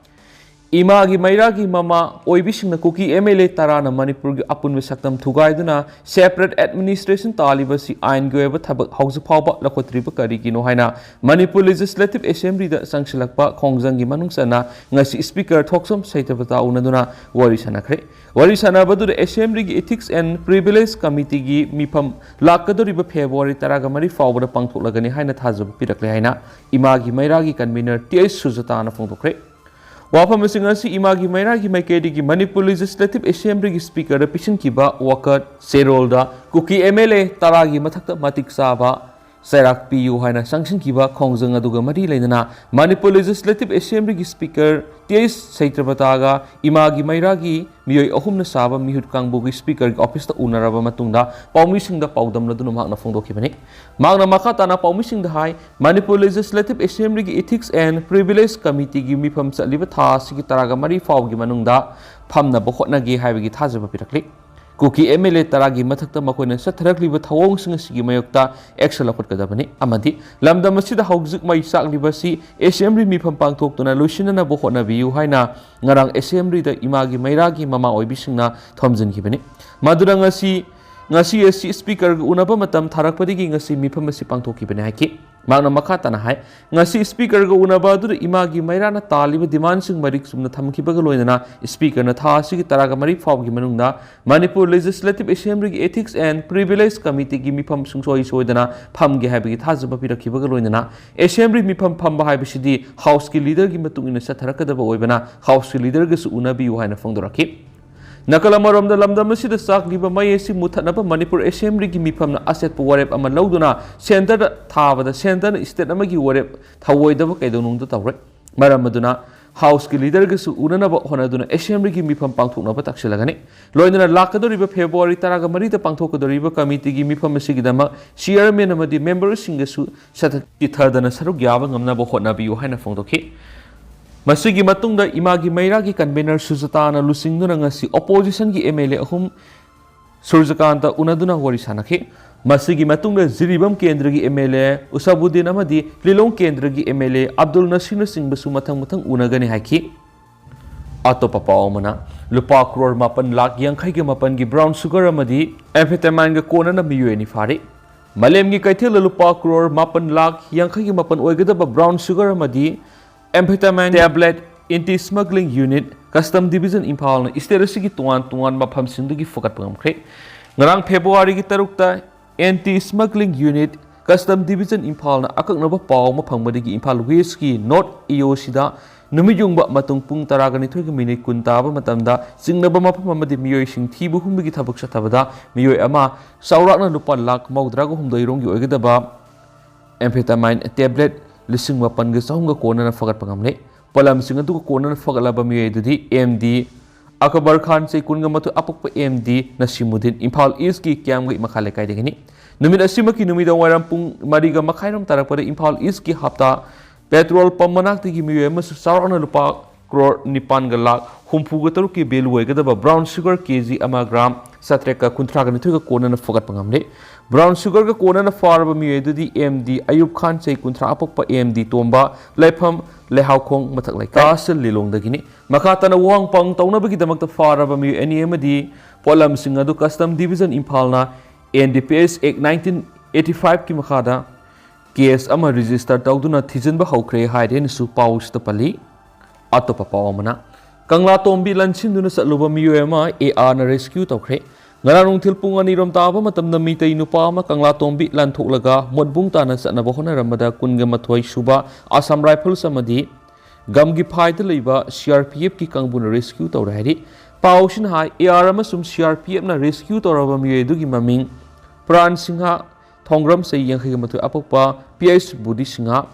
ꯏꯃꯥꯒꯤ ꯃꯩꯔꯥꯒꯤ ꯃꯃꯥ ꯑꯣꯏꯕꯤꯁꯤꯡꯅ ꯀꯨꯀꯤ ꯑꯦꯝ ꯑꯦꯜ ꯑꯦ ꯇꯔꯥꯅ ꯃꯅꯤꯄꯨꯔꯒꯤ ꯑꯄꯨꯟꯕ ꯁꯛꯇꯝ ꯊꯨꯒꯥꯏꯗꯨꯅ ꯁꯦꯄꯔꯦꯠ ꯑꯦꯗꯃꯤꯅꯤꯁꯇ꯭ꯔꯦꯁꯟ ꯇꯥꯜꯂꯤꯕꯁꯤ ꯑꯥꯏꯟꯒꯤ ꯑꯣꯏꯕ ꯊꯕꯛ ꯍꯧꯖꯤꯛ ꯐꯥꯎꯕ ꯂꯧꯈꯠꯇ꯭ꯔꯤꯕ ꯀꯔꯤꯒꯤꯅꯣ ꯍꯥꯏꯅ ꯃꯅꯤꯄꯨꯔ ꯂꯦꯖꯤꯁꯂꯦꯇꯤꯚ ꯑꯦꯁꯦꯝꯕ꯭ꯂꯤꯗ ꯆꯪꯁꯤꯜꯂꯛꯄ ꯈꯣꯡꯖꯪꯒꯤ ꯃꯅꯨꯡ ꯆꯟꯅ ꯉꯁꯤ ꯁ꯭ꯄꯤꯀꯔ ꯊꯣꯛꯆꯣꯝ ꯁꯩꯇꯕꯇꯥ ꯎꯅꯗꯨꯅ ꯋꯥꯔꯤ ꯁꯥꯟꯅꯈ꯭ꯔꯦ꯫ ꯋꯥꯔꯤ ꯁꯥꯟꯅꯕꯗꯨꯗ ꯑꯦꯁꯦꯝꯕ꯭ꯂꯤꯒꯤ ꯏꯊꯤꯛꯁ ꯑꯦꯟ ꯄ꯭ꯔꯤꯚꯤꯂꯦꯖ ꯀꯃꯤꯇꯤꯒꯤ ꯃꯤꯐꯝ ꯂꯥꯛꯀꯗꯧꯔꯤꯕ ꯐꯦꯕ꯭ꯔꯨꯋꯥꯔꯤ ꯇꯔꯥꯒ ꯃꯔꯤ ꯐꯥꯎꯕꯗ ꯄꯥꯡꯊꯣꯛꯂꯒꯅꯤ ꯍꯥꯏꯅ ꯊꯥꯖꯕ ꯄꯤꯔꯛꯂꯦ ꯍꯥꯏꯅ ꯏꯃꯥꯒꯤ ꯃꯩꯔꯥꯒꯤ ꯀꯟꯚꯤꯅꯔ ꯇꯤ ꯑꯩꯆ ꯁꯨꯖꯥꯇꯥꯅ ꯐꯣꯡꯗꯣꯛꯈ꯭ꯔꯦ꯫ ꯋꯥꯐꯝꯁꯤꯡ ꯑꯁꯤ ꯏꯃꯥꯒꯤ ꯃꯩꯔꯥꯒꯤ ꯃꯥꯏꯀꯩꯗꯒꯤ ꯃꯅꯤꯄꯨꯔ ꯂꯦꯖꯤꯁꯂꯦꯇꯤꯚ ꯑꯦꯁꯦꯝꯕ꯭ꯂꯤꯒꯤ ꯁ꯭ꯄꯤꯀꯔꯗ ꯄꯤꯁꯤꯟꯈꯤꯕ ꯋꯥꯀꯠ ꯆꯦꯔꯣꯜꯗ ꯀꯨꯀꯤ ꯑꯦꯝ ꯑꯦꯜ ꯑꯦ ꯇꯔꯥꯒꯤ ꯃꯊꯛꯇ ꯃꯇꯤꯛ ꯆꯥꯕ ꯆꯩꯔꯥꯛ ꯄꯤꯌꯨ ꯍꯥꯏꯅ ꯆꯪꯁꯤꯟꯈꯤꯕ ꯈꯣꯡꯖꯪ ꯑꯗꯨꯒ ꯃꯔꯤ ꯂꯩꯅꯅ ꯃꯅꯤꯄꯨꯔ ꯂꯦꯖꯤꯁꯂꯦꯇꯤꯚ ꯑꯦꯁꯦꯝꯕ꯭ꯂꯤꯒꯤ ꯁ꯭ꯄꯤꯀꯔ ꯇꯤ ꯑꯩꯆ ꯁꯩꯇ꯭ꯔꯕꯇꯥꯒ ꯏꯃꯥꯒꯤ ꯃꯩꯔꯥꯒꯤ ꯃꯤꯑꯣꯏ ꯑꯍꯨꯝꯅ ꯁꯥꯕ ꯃꯤꯍꯨꯠ ꯀꯥꯡꯕꯨꯒꯤ ꯁ꯭ꯄꯤꯀꯔꯒꯤ ꯑꯣꯐꯤꯁꯇ ꯎꯅꯔꯕ ꯃꯇꯨꯡꯗ ꯄꯥꯎꯃꯤꯁꯤꯡꯗ ꯄꯥꯎꯗꯝꯂꯗꯨꯅ ꯃꯍꯥꯛꯅ ꯐꯣꯡꯗꯣꯛꯈꯤꯕꯅꯤ꯫ ꯃꯍꯥꯛꯅ ꯃꯈꯥ ꯇꯥꯅ ꯄꯥꯎꯃꯤꯁꯤꯡꯗ ꯍꯥꯏ, ꯃꯅꯤꯄꯨꯔ ꯂꯦꯖꯤꯁꯂꯦꯇꯤꯚ ꯑꯦꯁꯦꯝꯕ꯭ꯂꯤꯒꯤ ꯏꯊꯤꯛꯁ ꯑꯦꯟ ꯄ꯭ꯔꯤꯚꯤꯂꯦꯖ ꯀꯃꯤꯇꯤꯒꯤ ꯃꯤꯐꯝ ꯆꯠꯂꯤꯕ ꯊꯥ ꯑꯁꯤꯒꯤ ꯇꯔꯥꯒ ꯃꯔꯤ ꯐꯥꯎꯒꯤ ꯃꯅꯨꯡꯗ ꯐꯝꯅꯕ ꯍꯣꯠꯅꯒꯦ ꯍꯥꯏꯕꯒꯤ ꯊꯥꯖꯕ ꯄꯤꯔꯛꯂꯤ꯫ ꯀꯨꯀꯤ ꯑꯦꯝ ꯑꯦꯜ ꯑꯦ ꯇꯔꯥꯒꯤ ꯃꯊꯛꯇ ꯃꯈꯣꯏꯅ ꯆꯠꯊꯔꯛꯂꯤꯕ ꯊꯧꯑꯣꯡꯁꯤꯡ ꯑꯁꯤꯒꯤ ꯃꯥꯌꯣꯛꯇ ꯑꯦꯛꯁꯟ ꯂꯧꯈꯠꯀꯗꯕꯅꯤ ꯑꯃꯗꯤ ꯂꯝꯗꯝ ꯑꯁꯤꯗ ꯍꯧꯖꯤꯛ ꯃꯩ ꯆꯥꯛꯂꯤꯕ ꯑꯁꯤ ꯑꯦꯁꯦꯝꯕ꯭ꯂꯤ ꯃꯤꯐꯝ ꯄꯥꯡꯊꯣꯛꯇꯨꯅ ꯂꯣꯏꯁꯤꯟꯅꯅꯕ ꯍꯣꯠꯅꯕꯤꯌꯨ ꯍꯥꯏꯅ ꯉꯔꯥꯡ ꯑꯦꯁꯦꯝꯕ꯭ꯂꯤꯗ ꯏꯃꯥꯒꯤ ꯃꯩꯔꯥꯒꯤ ꯃꯃꯥ ꯑꯣꯏꯕꯤꯁꯤꯡꯅ ꯊꯣꯝꯖꯤꯟꯈꯤꯕꯅꯤ꯫ ꯃꯗꯨꯅ ꯉꯁꯤ, ꯉꯁꯤ ꯑꯁꯤ ꯁ꯭ꯄꯤꯀꯔꯒ ꯎꯅꯕ ꯃꯇꯝ ꯊꯥꯔꯛꯄꯗꯒꯤ ꯉꯁꯤ ꯃꯤꯐꯝ ꯑꯁꯤ ꯄꯥꯡꯊꯣꯛꯈꯤꯕꯅꯤ ꯍꯥꯏꯈꯤ꯫ ꯃꯍꯥꯛꯅ ꯃꯈꯥ ꯇꯥꯅ ꯍꯥꯏ, ꯉꯁꯤ ꯁ꯭ꯄꯤꯀꯔꯒ ꯎꯅꯕ ꯑꯗꯨꯗ ꯏꯃꯥꯒꯤ ꯃꯩꯔꯥꯅ ꯇꯥꯜꯂꯤꯕ ꯗꯤꯃꯥꯟꯁꯤꯡ ꯃꯔꯤꯛ ꯆꯨꯝꯅ ꯊꯝꯈꯤꯕꯒ ꯂꯣꯏꯅꯅ ꯁ꯭ꯄꯤꯀꯔꯅ ꯊꯥ ꯑꯁꯤꯒꯤ ꯇꯔꯥꯒ ꯃꯔꯤ ꯐꯥꯎꯕꯒꯤ ꯃꯅꯨꯡꯗ ꯃꯅꯤꯄꯨꯔ ꯂꯦꯖꯤꯁꯂꯦꯇꯤꯚ ꯑꯦꯁꯦꯝꯕ꯭ꯂꯤꯒꯤ Ethics and Privilege Committeeꯒꯤ ꯃꯤꯐꯝ ꯁꯨꯡꯁꯣꯏ ꯁꯣꯏꯗꯅ ꯐꯝꯒꯦ ꯍꯥꯏꯕꯒꯤ ꯊꯥꯖꯕ ꯄꯤꯔꯛꯈꯤꯕꯒ ꯂꯣꯏꯅꯅ ꯑꯦꯁꯦꯝꯕ꯭ꯂꯤ ꯃꯤꯐꯝ ꯐꯝꯕ ꯍꯥꯏꯕꯁꯤꯗꯤ ꯍꯥꯎꯁꯀꯤ ꯂꯤꯗꯔꯒꯤ ꯃꯇꯨꯡ ꯏꯟꯅ ꯆꯠꯊꯔꯛꯀꯗꯕ ꯑꯣꯏꯕꯅ ꯍꯥꯎꯁꯀꯤ ꯂꯤꯗꯔꯒꯁꯨ ꯎꯅꯕꯤꯌꯨ ꯍꯥꯏꯅ ꯐꯣꯡꯗꯣꯔꯛꯈꯤ꯫ ꯅꯥꯀꯜ ꯑꯃꯔꯣꯝꯗ ꯂꯝꯗꯝ ꯑꯁꯤꯗ ꯆꯥꯛꯂꯤꯕ ꯃꯩ ꯑꯁꯤ ꯃꯨꯊꯠꯅꯕ ꯃꯅꯤꯄꯨꯔ ꯑꯦꯁꯦꯝꯕ꯭ꯂꯤꯒꯤ ꯃꯤꯐꯝꯅ ꯑꯆꯦꯠꯄ ꯋꯥꯔꯦꯞ ꯑꯃ ꯂꯧꯗꯨꯅ ꯁꯦꯟꯇꯔꯗ ꯊꯥꯕꯗ ꯁꯦꯟꯇꯔꯅ ꯁ꯭ꯇꯦꯠ ꯑꯃꯒꯤ ꯋꯥꯔꯦꯞ ꯊꯧꯑꯣꯏꯗꯕ ꯀꯩꯗꯧꯅꯨꯡꯗ ꯇꯧꯔꯣꯏ꯫ ꯃꯔꯝ ꯑꯗꯨꯅ ꯍꯥꯎꯁꯀꯤ ꯂꯤꯗꯔꯒꯁꯨ ꯎꯅꯅꯕ ꯍꯣꯠꯅꯗꯨꯅ ꯑꯦꯁꯦꯝꯕ꯭ꯂꯤꯒꯤ ꯃꯤꯐꯝ ꯄꯥꯡꯊꯣꯛꯅꯕ ꯇꯛꯁꯤꯜꯂꯒꯅꯤ꯫ ꯂꯣꯏꯅꯅ ꯂꯥꯛꯀꯗꯧꯔꯤꯕ ꯐꯦꯕ꯭ꯔꯨꯋꯥꯔꯤ ꯇꯔꯥꯒ ꯃꯔꯤꯗ ꯄꯥꯡꯊꯣꯛꯀꯗꯧꯔꯤꯕ ꯀꯃꯤꯇꯤꯒꯤ ꯃꯤꯐꯝ ꯑꯁꯤꯒꯤꯗꯃꯛ ꯆꯤꯌꯔꯃꯦꯟ ꯑꯃꯗꯤ ꯃꯦꯝꯕꯔꯁꯤꯡꯒꯁꯨ ꯁꯊꯛ ꯆꯤꯠꯊꯗꯅ ꯁꯔꯨꯛ ꯌꯥꯕ ꯉꯝꯅꯕ ꯍꯣꯠꯅꯕꯤꯌꯨ ꯍꯥꯏꯅ ꯐꯣꯡꯗꯣꯛꯈꯤ꯫ ꯃꯁꯤꯒꯤ ꯃꯇꯨꯡꯗ ꯏꯃꯥꯒꯤ ꯃꯩꯔꯥꯒꯤ ꯀꯟꯚꯦꯅꯔ ꯁꯨꯖꯇꯥꯅ ꯂꯨꯆꯤꯡꯗꯨꯅ ꯉꯁꯤ ꯑꯣꯄꯣꯖꯤꯁꯟꯒꯤ MLA ꯑꯍꯨꯝ ꯁꯨꯔꯖꯀꯥꯟꯇ ꯎꯅꯗꯨꯅ ꯋꯥꯔꯤ ꯁꯥꯅꯈꯤ꯫ ꯃꯁꯤꯒꯤ ꯃꯇꯨꯡꯗ ꯖꯤꯔꯤꯕꯥꯝ ꯀꯦꯟꯗ꯭ꯔꯒꯤ MLA ꯎꯁꯥꯕꯨꯗꯤꯟ ꯑꯃꯗꯤ ꯂꯤꯂꯣꯡ ꯀꯦꯟꯗ꯭ꯔꯒꯤ MLA ꯑꯕꯗꯨꯜ ꯅꯁꯤꯔꯅꯆꯤꯡꯕꯁꯨ ꯃꯊꯪ ꯃꯊꯪ ꯎꯅꯒꯅꯤ ꯍꯥꯏꯈꯤ꯫ ꯑꯇꯣꯞꯄ ꯄꯥꯎ ꯑꯃꯅ, ꯂꯨꯄꯥ ꯀ꯭ꯔꯣꯔ ꯃꯥꯄꯟ ꯂꯥꯈ ꯌꯥꯡꯈꯩꯒ ꯃꯥꯄꯟꯒꯤ ꯕ꯭ꯔꯥꯎꯟ ꯁꯨꯒꯔ ꯑꯃꯗꯤ ꯑꯦꯝꯐꯦꯇꯥꯃꯥꯏꯟꯒ ꯀꯣꯟꯅꯅ ꯃꯤꯑꯣꯏ ꯑꯅꯤ ꯐꯥꯔꯤ꯫ ꯃꯥꯂꯦꯝꯒꯤ ꯀꯩꯊꯦꯜꯗ ꯂꯨꯄꯥ ꯀ꯭ꯔꯣꯔ ꯃꯥꯄꯟ ꯂꯥꯈ ꯌꯥꯡꯈꯩꯒ ꯃꯥꯄꯟ ꯑꯣꯏꯒꯗꯕ ꯕ꯭ꯔꯥꯎꯟ ꯁꯨꯒꯔ ꯑꯃꯗꯤ amphetamine tablet anti smuggling unit, Custom Division ꯏꯝꯐꯥꯜꯅ ꯁ꯭ꯇꯦꯠ ꯑꯁꯤꯒꯤ ꯇꯣꯉꯥꯟ ꯇꯣꯉꯥꯟꯕ ꯃꯐꯝꯁꯤꯡꯗꯒꯤ ꯐꯨꯒꯠꯄ ꯉꯝꯈ꯭ꯔꯦ꯫ ꯉꯔꯥꯡ ꯐꯦꯕ꯭ꯔꯨꯋꯥꯔꯤꯒꯤ ꯇꯔꯨꯛꯇ Anti Smuggling Unit, Custom Division ꯏꯝꯐꯥꯜꯅ ꯑꯀꯛꯅꯕ ꯄꯥꯎ ꯑꯃ ꯐꯪꯕꯗꯒꯤ ꯏꯝꯐꯥꯜ ꯋꯦꯁꯀꯤ ꯅꯣꯔꯠ ꯏꯑꯣꯁꯤꯗ ꯅꯨꯃꯤꯠ ꯌꯨꯡꯕ ꯃꯇꯨꯡ ꯄꯨꯡ ꯇꯔꯥꯒ ꯅꯤꯊꯣꯏꯒ ꯃꯤꯅꯤꯠ ꯀꯨꯟ ꯇꯥꯕ ꯃꯇꯝꯗ ꯆꯤꯡꯅꯕ ꯃꯐꯝ ꯑꯃꯗꯤ ꯃꯤꯑꯣꯏꯁꯤꯡ ꯊꯤꯕ ꯍꯨꯝꯕꯒꯤ ꯊꯕꯛ ꯆꯠꯊꯕꯗ ꯃꯤꯑꯣꯏ ꯑꯃ ꯆꯥꯎꯔꯥꯛꯅ ꯂꯨꯄꯥ ꯂꯥꯈ ꯃꯧꯗ꯭ꯔꯥꯒ ꯍꯨꯝꯗꯣꯏ ꯔꯣꯝꯒꯤ ꯑꯣꯏꯒꯗꯕ amphetamine tablet ꯂꯤꯁꯤꯡ ꯃꯥꯄꯟꯒ ꯆꯍꯨꯝꯒ ꯀꯣꯟꯅꯅ ꯐꯒꯠꯄ ꯉꯝꯂꯦ꯫ ꯄꯣꯠꯂꯝꯁꯤꯡ ꯑꯗꯨꯒ ꯀꯣꯟꯅꯅ ꯐꯒꯠꯂꯕ ꯃꯤꯑꯣꯏ ꯑꯗꯨꯗꯤ MD ꯑꯀꯕꯔ ꯈꯥꯟ, ꯆꯍꯤ ꯀꯨꯟꯒ ꯃꯥꯊꯣꯏ, ꯑꯄꯣꯛꯄ MD ꯅꯁꯤꯃꯨꯗꯤꯟ, ꯏꯝꯐꯥꯜ ꯏꯁꯀꯤ ꯀꯤꯌꯥꯝꯒꯩ ꯃꯈꯥ ꯂꯩꯀꯥꯏꯗꯒꯤꯅꯤ꯫ ꯅꯨꯃꯤꯠ ꯑꯁꯤꯃꯛꯀꯤ ꯅꯨꯃꯤꯗꯥꯡ ꯋꯥꯏꯔꯝ ꯄꯨꯡ ꯃꯔꯤꯒ ꯃꯈꯥꯏꯔꯣꯝ ꯇꯥꯔꯛꯄꯗ ꯏꯝꯐꯥꯜ ꯏꯁꯀꯤ ꯍꯞꯇꯥ ꯄꯦꯇ꯭ꯔꯣꯜ ꯄꯝ ꯃꯅꯥꯛꯇꯒꯤ ꯃꯤꯑꯣꯏ ꯑꯃꯁꯨ ꯆꯥꯎꯔꯥꯛꯅ ꯂꯨꯄꯥ ꯀ꯭ꯔꯣꯔ ꯅꯤꯄꯥꯟꯒ ꯂꯥꯈ ꯍꯨꯝꯐꯨꯒ ꯇꯔꯨꯛꯀꯤ ꯚꯦꯂꯨ ꯑꯣꯏꯒꯗꯕ ꯕ꯭ꯔꯥꯎꯟ ꯁꯨꯒꯔ KG ꯑꯃ ꯒ꯭ꯔꯥꯝ ꯆꯥꯇ꯭ꯔꯦꯠꯀ ꯀꯨꯟꯊ꯭ꯔꯥꯒ ꯅꯤꯊꯣꯏꯒ ꯀꯣꯟꯅꯅ ꯐꯨꯒꯠꯄ ꯉꯝꯂꯦ꯫ ꯕ꯭ꯔꯥꯎꯟ ꯁꯨꯒꯔꯒ ꯀꯣꯟꯅꯅ ꯐꯥꯔꯕ ꯃꯤꯑꯣꯏ ꯑꯗꯨꯗꯤ MD ꯑꯌꯨꯕ ꯈꯥꯟ, ꯆꯍꯤ ꯀꯨꯟꯊ꯭ꯔꯥ, ꯑꯄꯣꯛꯄ MD ꯇꯣꯝꯕ, ꯂꯩꯐꯝ ꯂꯩꯍꯥꯎꯈꯣꯡ ꯃꯊꯛ ꯂꯩꯀꯥꯏ, ꯇꯍꯁꯤꯜ ꯂꯤꯂꯣꯡꯗꯒꯤꯅꯤ꯫ ꯃꯈꯥ ꯇꯥꯅ ꯋꯥꯍꯪ ꯄꯥꯎ ꯇꯧꯅꯕꯒꯤꯗꯃꯛꯇ ꯐꯥꯔꯕ ꯃꯤꯑꯣꯏ ꯑꯅꯤ ꯑꯃꯗꯤ ꯄꯣꯠꯂꯝꯁꯤꯡ ꯑꯗꯨ Custom Division ꯏꯝꯐꯥꯜꯅ NDPS Act nineteen eighty five ꯀꯤ ꯃꯈꯥꯗ ꯀꯦꯁ ꯑꯃ ꯔꯦꯖꯤꯁꯇꯔ ꯇꯧꯗꯨꯅ ꯊꯤꯖꯤꯟꯕ ꯍꯧꯈ꯭ꯔꯦ ꯍꯥꯏꯔꯦꯅꯁꯨ ꯄꯥꯎꯁꯤꯗ ꯄꯜꯂꯤ꯫ ꯑꯇꯣꯞꯄ ꯄꯥꯎ ꯑꯃꯅ, ꯀꯪꯂꯥ ꯇꯣꯝꯕꯤ ꯂꯟꯁꯤꯟꯗꯨꯅ ꯆꯠꯂꯨꯕ ꯃꯤꯑꯣꯏ ꯑꯃ ꯑꯦ ꯑꯥꯔꯅ ꯔꯦꯁꯀ꯭ꯌꯨ ꯇꯧꯈ꯭ꯔꯦ꯫ ꯉꯔꯥꯡ ꯅꯨꯡꯊꯤꯜ ꯄꯨꯡ ꯑꯅꯤꯔꯣꯝ ꯇꯥꯕ ꯃꯇꯝꯗ ꯃꯤꯇꯩ ꯅꯨꯄꯥ ꯑꯃ ꯀꯪꯂꯥ ꯇꯣꯝꯕꯤ ꯂꯥꯟꯊꯣꯛꯂꯒ ꯃꯣꯠꯕꯨꯡ ꯇꯥꯅ ꯆꯠꯅꯕ ꯍꯣꯠꯅꯔꯝꯕꯗ ꯀꯨꯟꯒ ꯃꯥꯊꯣꯏ ꯁꯨꯕ ꯑꯁꯥꯝ ꯔꯥꯏꯐꯜꯁ ꯑꯃꯗꯤ ꯒꯝꯒꯤ ꯐꯥꯏꯗ ꯂꯩꯕ ꯁꯤ ꯑꯥꯔ ꯄꯤ ꯑꯦꯐꯀꯤ ꯀꯥꯡꯕꯨꯅ ꯔꯦꯁꯀ꯭ꯌꯨ ꯇꯧꯔꯦ ꯍꯥꯏꯔꯤ꯫ ꯄꯥꯎꯁꯤꯅ ꯍꯥꯏ, ꯑꯦ ꯑꯥꯔ ꯑꯃꯁꯨꯡ ꯁꯤ ꯑꯥꯔ ꯄꯤ ꯑꯦꯐꯅ ꯔꯦꯁꯀ꯭ꯌꯨ ꯇꯧꯔꯕ ꯃꯤꯑꯣꯏ ꯑꯗꯨꯒꯤ ꯃꯃꯤꯡ ꯄ꯭ꯔꯥꯟ ꯁꯤꯡꯍ, ꯊꯣꯡꯒ꯭ꯔꯝ, ꯆꯍꯤ ꯌꯥꯡꯈꯩꯒ ꯃꯥꯊꯣꯏ ꯑꯄꯣꯛꯄ, ꯄꯤ ꯑꯩꯆ ꯕꯨꯙꯤ ꯁꯤꯡꯍ,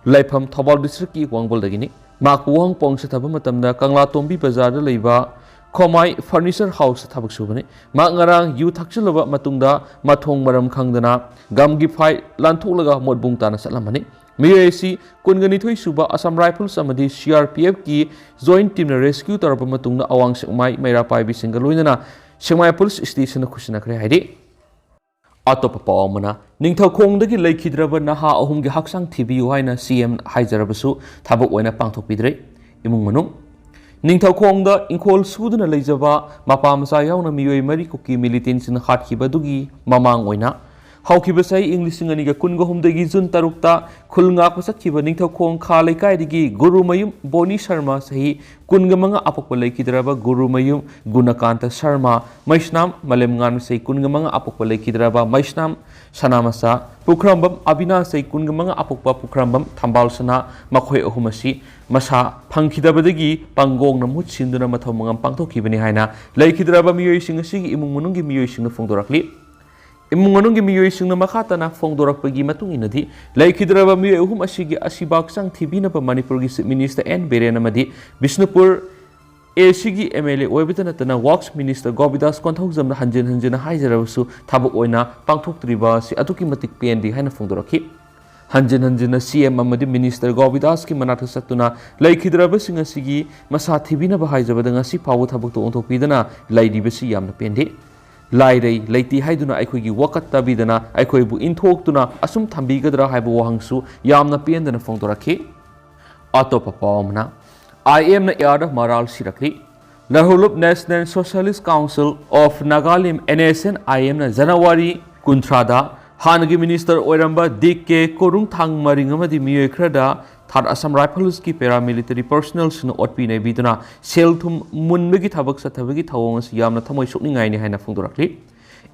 ꯂꯩꯐꯝ ꯊꯧꯕꯥꯜ ꯗꯤꯁꯇ꯭ꯔꯤꯛꯀꯤ ꯋꯥꯡꯕꯜꯗꯒꯤꯅꯤ꯫ ꯃꯍꯥꯛꯄꯨ ꯋꯥꯍꯪ ꯄꯥꯎꯁꯦ ꯊꯥꯕ ꯃꯇꯝꯗ ꯀꯪꯂꯥꯇꯣꯝꯕꯤ ꯕꯖꯥꯔꯗ ꯂꯩꯕ ꯈꯣꯃꯥꯏ ꯐꯔꯅꯤꯆꯔ ꯍꯥꯎꯁꯇ ꯊꯕꯛ ꯁꯨꯕꯅꯤ꯫ ꯃꯍꯥꯛ ꯉꯔꯥꯡ ꯌꯨ ꯊꯛꯆꯤꯜꯂꯕ ꯃꯇꯨꯡꯗ ꯃꯊꯣꯡ ꯃꯔꯝ ꯈꯪꯗꯅ ꯒꯝꯒꯤ ꯐꯥꯏ ꯂꯥꯟꯊꯣꯛꯂꯒ ꯃꯣꯠꯕꯨꯡ ꯇꯥꯅ ꯆꯠꯂꯝꯕꯅꯤ꯫ ꯃꯤꯑꯣꯏ ꯑꯁꯤ ꯀꯨꯟꯒ ꯅꯤꯊꯣꯏ ꯁꯨꯕ ꯑꯁꯥꯝ ꯔꯥꯏꯐꯜꯁ ꯑꯃꯗꯤ ꯁꯤ ꯑꯥꯔ ꯄꯤ ꯑꯦꯐꯀꯤ ꯖꯣꯏꯟ ꯇꯤꯝꯅ ꯔꯦꯁꯀ꯭ꯌꯨ ꯇꯧꯔꯕ ꯃꯇꯨꯡꯗ ꯑꯋꯥꯡ ꯁꯦꯛꯃꯥꯏ ꯃꯩꯔꯥ ꯄꯥꯏꯕꯤꯁꯤꯡꯒ ꯂꯣꯏꯅꯅ ꯁꯦꯛꯃꯥꯏ ꯄꯨꯂꯤꯁ ꯁ꯭ꯇꯦꯁꯟꯗ ꯈꯨꯠꯁꯤꯟꯅꯈ꯭ꯔꯦ ꯍꯥꯏꯔꯤ꯫ ꯑꯇꯣꯞꯄ ꯄꯥꯎ ꯑꯃꯅ, ꯅꯤꯡꯊꯧꯈꯣꯡꯗꯒꯤ ꯂꯩꯈꯤꯗ꯭ꯔꯕ ꯅꯍꯥ ꯑꯍꯨꯝꯒꯤ ꯍꯛꯆꯥꯡ ꯊꯤꯕꯤꯌꯨ ꯍꯥꯏꯅ ꯁꯤ ꯑꯦꯝ ꯍꯥꯏꯖꯔꯕꯁꯨ ꯊꯕꯛ ꯑꯣꯏꯅ ꯄꯥꯡꯊꯣꯛꯄꯤꯗ꯭ꯔꯦ꯫ ꯏꯃꯨꯡ ꯃꯅꯨꯡ, ꯅꯤꯡꯊꯧꯈꯣꯡꯗ ꯏꯪꯈꯣꯜ ꯁꯨꯗꯨꯅ ꯂꯩꯖꯕ ꯃꯄꯥ ꯃꯆꯥ ꯌꯥꯎꯅ ꯃꯤꯑꯣꯏ ꯃꯔꯤ ꯀꯨꯀꯤ ꯃꯤꯂꯤꯇꯦꯟꯁꯤꯡꯅ ꯍꯥꯠꯈꯤꯕꯗꯨꯒꯤ ꯃꯃꯥꯡ ꯑꯣꯏꯅ ꯍꯧꯈꯤꯕ ꯆꯍꯤ ꯏꯪ ꯂꯤꯁꯤꯡ ꯑꯅꯤꯒ ꯀꯨꯟꯒ ꯍꯨꯝꯗꯣꯏꯒꯤ ꯖꯨꯟ ꯇꯔꯨꯛꯇ ꯈꯨꯜ ꯉꯥꯛꯄ ꯆꯠꯈꯤꯕ ꯅꯤꯡꯊꯧꯈꯣꯡ ꯈꯥ ꯂꯩꯀꯥꯏꯗꯒꯤ ꯒꯨꯔꯨꯃꯌꯨꯝ ꯕꯣꯅꯤ ꯁꯔꯃ, ꯆꯍꯤ ꯀꯨꯟꯒ ꯃꯉꯥ ꯑꯄꯣꯛꯄ ꯂꯩꯈꯤꯗ꯭ꯔꯕ ꯒꯨꯔꯨꯃꯌꯨꯝ ꯒꯨꯅꯀꯥꯟꯇ ꯁꯔꯃ, ꯃꯩꯁꯅꯥꯝ ꯃꯥꯂꯦꯝꯉꯥꯟꯕ, ꯆꯍꯤ ꯀꯨꯟꯒ ꯃꯉꯥ ꯑꯄꯣꯛꯄ ꯂꯩꯈꯤꯗ꯭ꯔꯕ ꯃꯩꯁꯅꯥꯝ ꯁꯅꯥꯃꯆꯥ, ꯄꯨꯈ꯭ꯔꯝꯕꯝ ꯑꯕꯤꯅꯥꯁ, ꯆꯍꯤ ꯀꯨꯟꯒ ꯃꯉꯥ ꯑꯄꯣꯛꯄ ꯄꯨꯈ꯭ꯔꯝꯕꯝ ꯊꯝꯕꯥꯜ ꯁꯅꯥ, ꯃꯈꯣꯏ ꯑꯍꯨꯝ ꯑꯁꯤ ꯃꯁꯥ ꯐꯪꯈꯤꯗꯕꯗꯒꯤ ꯄꯥꯡꯒꯣꯡꯅ ꯃꯍꯨꯠ ꯁꯤꯟꯗꯨꯅ ꯃꯊꯧ ꯃꯉꯝ ꯄꯥꯡꯊꯣꯛꯈꯤꯕꯅꯤ ꯍꯥꯏꯅ ꯂꯩꯈꯤꯗ꯭ꯔꯕ ꯃꯤꯑꯣꯏꯁꯤꯡ ꯑꯁꯤꯒꯤ ꯏꯃꯨꯡ ꯃꯅꯨꯡꯒꯤ ꯃꯤꯑꯣꯏꯁꯤꯡꯅ ꯐꯣꯡꯗꯣꯔꯛꯂꯤ꯫ ꯏꯃꯨꯡ ꯃꯅꯨꯡꯒꯤ ꯃꯤꯑꯣꯏꯁꯤꯡꯅ ꯃꯈꯥ ꯇꯥꯅ ꯐꯣꯡꯗꯣꯔꯛꯄꯒꯤ ꯃꯇꯨꯡ ꯏꯟꯅꯗꯤ, ꯂꯩꯈꯤꯗ꯭ꯔꯕ ꯃꯤꯑꯣꯏ ꯑꯍꯨꯝ ꯑꯁꯤꯒꯤ ꯑꯁꯤꯕ ꯍꯛꯆꯥꯡ ꯊꯤꯕꯤꯅꯕ ꯃꯅꯤꯄꯨꯔꯒꯤ ꯆꯤꯐ ꯃꯤꯅꯤꯁꯇꯔ ꯑꯦꯟ ꯕꯤꯔꯦꯟ ꯑꯃꯗꯤ ꯕꯤꯁꯅꯨꯄꯨꯔ ꯑꯦ ꯁꯤꯒꯤ ꯑꯦꯝ ꯑꯦꯜ ꯑꯦ ꯑꯣꯏꯕꯇ ꯅꯠꯇꯅ ꯋꯥꯔꯛꯁ ꯃꯤꯅꯤꯁꯇꯔ ꯒꯣꯕꯤꯗꯥꯁ ꯀꯣꯟꯊꯧꯖꯝꯗ ꯍꯟꯖꯤꯟ ꯍꯟꯖꯤꯟꯅ ꯍꯥꯏꯖꯔꯕꯁꯨ ꯊꯕꯛ ꯑꯣꯏꯅ ꯄꯥꯡꯊꯣꯛꯇ꯭ꯔꯤꯕ ꯑꯁꯤ ꯑꯗꯨꯛꯀꯤ ꯃꯇꯤꯛ ꯄꯦꯟꯗꯦ ꯍꯥꯏꯅ ꯐꯣꯡꯗꯣꯔꯛꯈꯤ꯫ ꯍꯟꯖꯤꯟ ꯍꯟꯖꯤꯟꯅ ꯁꯤ ꯑꯦꯝ ꯑꯃꯗꯤ ꯃꯤꯅꯤꯁꯇꯔ ꯒꯣꯕꯤꯗꯥꯁꯀꯤ ꯃꯅꯥꯛꯇ ꯆꯠꯇꯨꯅ ꯂꯩꯈꯤꯗ꯭ꯔꯕꯁꯤꯡ ꯑꯁꯤꯒꯤ ꯃꯁꯥ ꯊꯤꯕꯤꯅꯕ ꯍꯥꯏꯖꯕꯗ ꯉꯁꯤ ꯐꯥꯎꯕ ꯊꯕꯛꯇ ꯑꯣꯟꯊꯣꯛꯄꯤꯗꯅ ꯂꯩꯔꯤꯕꯁꯤ ꯌꯥꯝꯅ ꯄꯦꯟꯗꯦ꯫ ꯂꯥꯏꯔꯩ ꯂꯩꯇꯦ ꯍꯥꯏꯗꯨꯅ ꯑꯩꯈꯣꯏꯒꯤ ꯋꯥꯀꯠ ꯇꯥꯕꯤꯗꯅ ꯑꯩꯈꯣꯏꯕꯨ ꯏꯟꯊꯣꯛꯇꯨꯅ ꯑꯁꯨꯝ ꯊꯝꯕꯤꯒꯗ꯭ꯔꯥ ꯍꯥꯏꯕ ꯋꯥꯍꯪꯁꯨ ꯌꯥꯝꯅ ꯄꯦꯟꯗꯅ ꯐꯣꯡꯗꯣꯔꯛꯈꯤ꯫ ꯑꯇꯣꯞꯄ ꯄꯥꯎ ꯑꯃꯅ, ꯑꯥꯏ ꯑꯦꯝꯅ ꯑꯦꯌꯥꯔꯗ ꯃꯔꯥꯜ ꯁꯤꯔꯛꯂꯤ꯫ ꯂꯔꯍꯨꯂꯨꯞ National Socialist Council of Nagalim, N S N I ꯑꯦꯝꯅ ꯖꯅꯋꯥꯔꯤ ꯀꯨꯟꯊ꯭ꯔꯥꯗ ꯍꯥꯟꯅꯒꯤ ꯃꯤꯅꯤꯁꯇꯔ ꯑꯣꯏꯔꯝꯕ ꯗꯤ ꯀꯦ ꯀꯣꯔꯨꯡꯊꯥꯡ ꯃꯔꯤꯡ ꯑꯃꯗꯤ ꯃꯤꯑꯣꯏ ꯈꯔꯗ ꯊꯥꯔꯠ ꯑꯁꯥꯝ ꯔꯥꯏꯐꯜꯁꯀꯤ ꯄꯦꯔꯥꯃꯤꯂꯤꯇꯔꯤ ꯄꯔꯁꯅꯦꯜꯁꯤꯡꯅ ꯑꯣꯠꯄꯤ ꯅꯩꯕꯤꯗꯨꯅ ꯁꯦꯜ ꯊꯨꯝ ꯃꯨꯟꯕꯒꯤ ꯊꯕꯛ ꯆꯠꯊꯕꯒꯤ ꯊꯧꯑꯣꯡ ꯑꯁꯤ ꯌꯥꯝꯅ ꯊꯃꯣꯏ ꯁꯣꯛꯅꯤꯡꯉꯥꯏꯅꯤ ꯍꯥꯏꯅ ꯐꯣꯡꯗꯣꯔꯛꯂꯤ꯫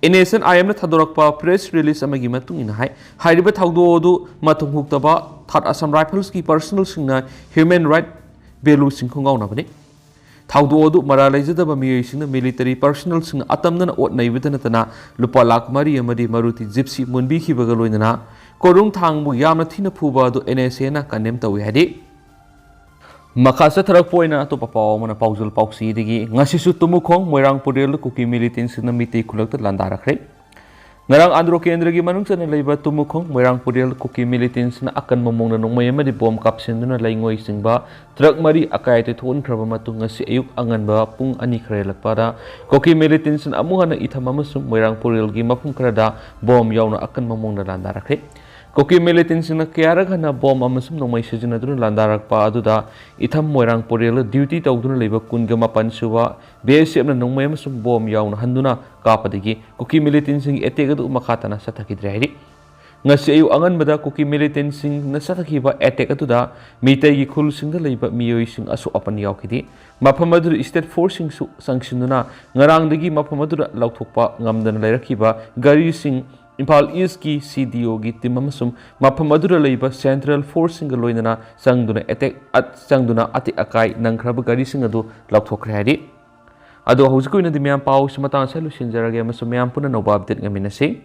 ꯑꯦꯟ ꯑꯦꯁ ꯑꯦꯟ ꯑꯥꯏ ꯑꯦꯝꯅ ꯊꯥꯗꯣꯔꯛꯄ ꯄ꯭ꯔꯦꯁ ꯔꯤꯂꯤꯁ ꯑꯃꯒꯤ ꯃꯇꯨꯡ ꯏꯟꯅ ꯍꯥꯏ, ꯍꯥꯏꯔꯤꯕ ꯊꯧꯗꯣꯛ ꯑꯗꯨ ꯃꯊꯣꯡ ꯍꯨꯛꯇꯕ ꯊꯥꯔꯠ ꯑꯁꯥꯝ ꯔꯥꯏꯐꯜꯁꯀꯤ ꯄꯔꯁꯅꯦꯜꯁꯤꯡꯅ ꯍ꯭ꯌꯨꯃꯦꯟ ꯔꯥꯏꯠ ꯚꯦꯂꯨꯁꯤꯡ ꯈꯣꯡꯒꯥꯎꯅꯕꯅꯤ꯫ ꯊꯧꯗꯣꯛ ꯑꯗꯨ ꯃꯔꯥꯜ ꯂꯩꯖꯗꯕ ꯃꯤꯑꯣꯏꯁꯤꯡꯅ ꯃꯤꯂꯤꯇꯔꯤ ꯄꯔꯁꯅꯦꯜꯁꯤꯡꯅ ꯑꯇꯝꯅꯅ ꯑꯣꯠ ꯅꯩꯕꯗ ꯅꯠꯇꯅ ꯂꯨꯄꯥ ꯂꯥꯈ ꯃꯔꯤ ꯑꯃꯗꯤ ꯃꯔꯨꯇꯤ ꯖꯤꯞꯁꯤ ꯃꯨꯟꯕꯤꯈꯤꯕꯒ ꯂꯣꯏꯅꯅ ꯀꯣꯔꯨꯡ ꯊꯥꯡꯕꯨ ꯌꯥꯝꯅ ꯊꯤꯅ ꯐꯨꯕ ꯑꯗꯨ ꯑꯦꯟ ꯑꯦꯁ ꯑꯦꯅ ꯀꯟꯗꯦꯝ ꯇꯧꯏ ꯍꯥꯏꯔꯤ꯫ ꯃꯈꯥ ꯆꯠꯊꯔꯛꯄ ꯑꯣꯏꯅ ꯑꯇꯣꯞꯄ ꯄꯥꯎ ꯑꯃꯅ ꯄꯥꯎꯖꯦꯜ ꯄꯥꯎꯆꯦꯗꯒꯤ, ꯉꯁꯤꯁꯨ ꯇꯨꯃꯨꯈꯣꯡ ꯃꯣꯏꯔꯥꯡ ꯄꯨꯔꯦꯜꯗ ꯀꯨꯀꯤ ꯃꯤꯂꯤꯇꯦꯟꯁꯤꯡꯅ ꯃꯤꯇꯩ ꯈꯨꯜꯂꯛꯇ ꯂꯥꯟꯗꯥꯔꯛꯈ꯭ꯔꯦ꯫ ꯉꯔꯥꯡ ꯑꯟꯗ꯭ꯔꯣ ꯀꯦꯟꯗ꯭ꯔꯒꯤ ꯃꯅꯨꯡ ꯆꯟꯅ ꯂꯩꯕ ꯇꯨꯃꯨꯈꯣꯡ ꯃꯣꯏꯔꯥꯡ ꯄꯨꯔꯦꯜ ꯀꯨꯀꯤ ꯃꯤꯂꯤꯇꯦꯟꯁꯤꯡꯅ ꯑꯀꯟꯕ ꯃꯑꯣꯡꯗ ꯅꯣꯡꯃꯩ ꯑꯃꯗꯤ ꯕꯣꯝ ꯀꯥꯞꯁꯤꯟꯗꯨꯅ ꯂꯩꯉꯣꯏ ꯆꯤꯡꯕ ꯇ꯭ꯔꯛ ꯃꯔꯤ ꯑꯀꯥꯏ ꯑꯇꯣꯏ ꯊꯣꯛꯍꯟꯈ꯭ꯔꯕ ꯃꯇꯨꯡ, ꯉꯁꯤ ꯑꯌꯨꯛ ꯑꯉꯟꯕ ꯄꯨꯡ ꯑꯅꯤ ꯈꯔ ꯍꯦꯜꯂꯛꯄꯗ ꯀꯨꯀꯤ ꯃꯤꯂꯤꯇꯦꯟꯁꯤꯡꯅ ꯑꯃꯨꯛ ꯍꯟꯅ ꯏꯊꯝ ꯑꯃꯁꯨꯡ ꯃꯣꯏꯔꯥꯡ ꯄꯨꯔꯦꯜꯒꯤ ꯃꯐꯝ ꯈꯔꯗ ꯕꯣꯝ ꯌꯥꯎꯅ ꯑꯀꯟꯕ ꯃꯑꯣꯡꯗ ꯂꯥꯟꯗꯥꯔꯛꯈ꯭ꯔꯦ꯫ ꯀꯨꯀꯤ ꯃꯤꯂꯤꯇꯦꯟꯁꯤꯡꯅ ꯀꯌꯥꯔꯛ ꯍꯟꯅ ꯕꯣꯝ ꯑꯃꯁꯨꯡ ꯅꯣꯡꯃꯩ ꯁꯤꯖꯤꯟꯅꯗꯨꯅ ꯂꯥꯟꯗꯥꯔꯛꯄ ꯑꯗꯨꯗ ꯏꯊꯝ ꯃꯣꯏꯔꯥꯡ ꯄꯨꯔꯦꯜꯗ ꯗ꯭ꯌꯨꯇꯤ ꯇꯧꯗꯨꯅ ꯂꯩꯕ ꯀꯨꯟꯒ ꯃꯥꯄꯟ ꯁꯨꯕ ꯕꯤ ꯑꯦꯁ ꯑꯦꯐꯅ ꯅꯣꯡꯃꯩ ꯑꯃꯁꯨꯡ ꯕꯣꯝ ꯌꯥꯎꯅ ꯍꯟꯗꯨꯅ ꯀꯥꯞꯄꯗꯒꯤ ꯀꯨꯀꯤ ꯃꯤꯂꯤꯇꯦꯟꯁꯤꯡꯒꯤ ꯑꯦꯇꯦꯛ ꯑꯗꯨ ꯃꯈꯥ ꯇꯥꯅ ꯆꯠꯊꯈꯤꯗ꯭ꯔꯦ ꯍꯥꯏꯔꯤ꯫ ꯉꯁꯤ ꯑꯌꯨꯛ ꯑꯉꯟꯕꯗ ꯀꯨꯀꯤ ꯃꯤꯂꯤꯇꯦꯟꯁꯤꯡꯅ ꯆꯠꯊꯈꯤꯕ ꯑꯦꯇꯦꯛ ꯑꯗꯨꯗ ꯃꯤꯇꯩꯒꯤ ꯈꯨꯜꯁꯤꯡꯗ ꯂꯩꯕ ꯃꯤꯑꯣꯏꯁꯤꯡ ꯑꯁꯣꯛ ꯑꯄꯟ ꯌꯥꯎꯈꯤꯗꯦ꯫ ꯃꯐꯝ ꯑꯗꯨꯗ ꯁ꯭ꯇꯦꯠ ꯐꯣꯔꯁꯁꯤꯡꯁꯨ ꯆꯪꯁꯤꯟꯗꯨꯅ ꯉꯔꯥꯡꯗꯒꯤ ꯃꯐꯝ ꯑꯗꯨꯗ ꯂꯧꯊꯣꯛꯄ ꯉꯝꯗꯅ ꯂꯩꯔꯛꯈꯤꯕ ꯒꯥꯔꯤꯁꯤꯡ ꯏꯝꯐꯥꯜ ꯏꯁꯀꯤ ꯁꯤ ꯗꯤ ꯑꯣꯒꯤ ꯇꯤꯝ ꯑꯃꯁꯨꯡ ꯃꯐꯝ ꯑꯗꯨꯗ ꯂꯩꯕ ꯁꯦꯟꯇ꯭ꯔꯦꯜ ꯐꯣꯔꯁꯁꯤꯡꯒ ꯂꯣꯏꯅꯅ ꯆꯪꯗꯨꯅ ꯑꯦꯇꯦꯛ, ꯑꯠ-, ꯆꯪꯗꯨꯅ ꯑꯇꯦꯛ ꯑꯀꯥꯏ ꯅꯪꯈ꯭ꯔꯕ ꯒꯥꯔꯤꯁꯤꯡ ꯑꯗꯨ ꯂꯧꯊꯣꯛꯈ꯭ꯔꯦ ꯍꯥꯏꯔꯤ꯫ ꯑꯗꯣ ꯍꯧꯖꯤꯛꯀꯤ ꯑꯣꯏꯅꯗꯤ ꯃꯌꯥꯝ ꯄꯥꯎꯁꯤ ꯃꯇꯥꯡ ꯑꯁꯤꯗ ꯂꯣꯏꯁꯤꯟꯖꯔꯒꯦ ꯑꯃꯁꯨꯡ ꯃꯌꯥꯝ ꯄꯨꯟꯅ ꯅꯧꯕ ꯑꯞꯗꯦꯠ ꯉꯥꯏꯃꯤꯟꯅꯁꯤ꯫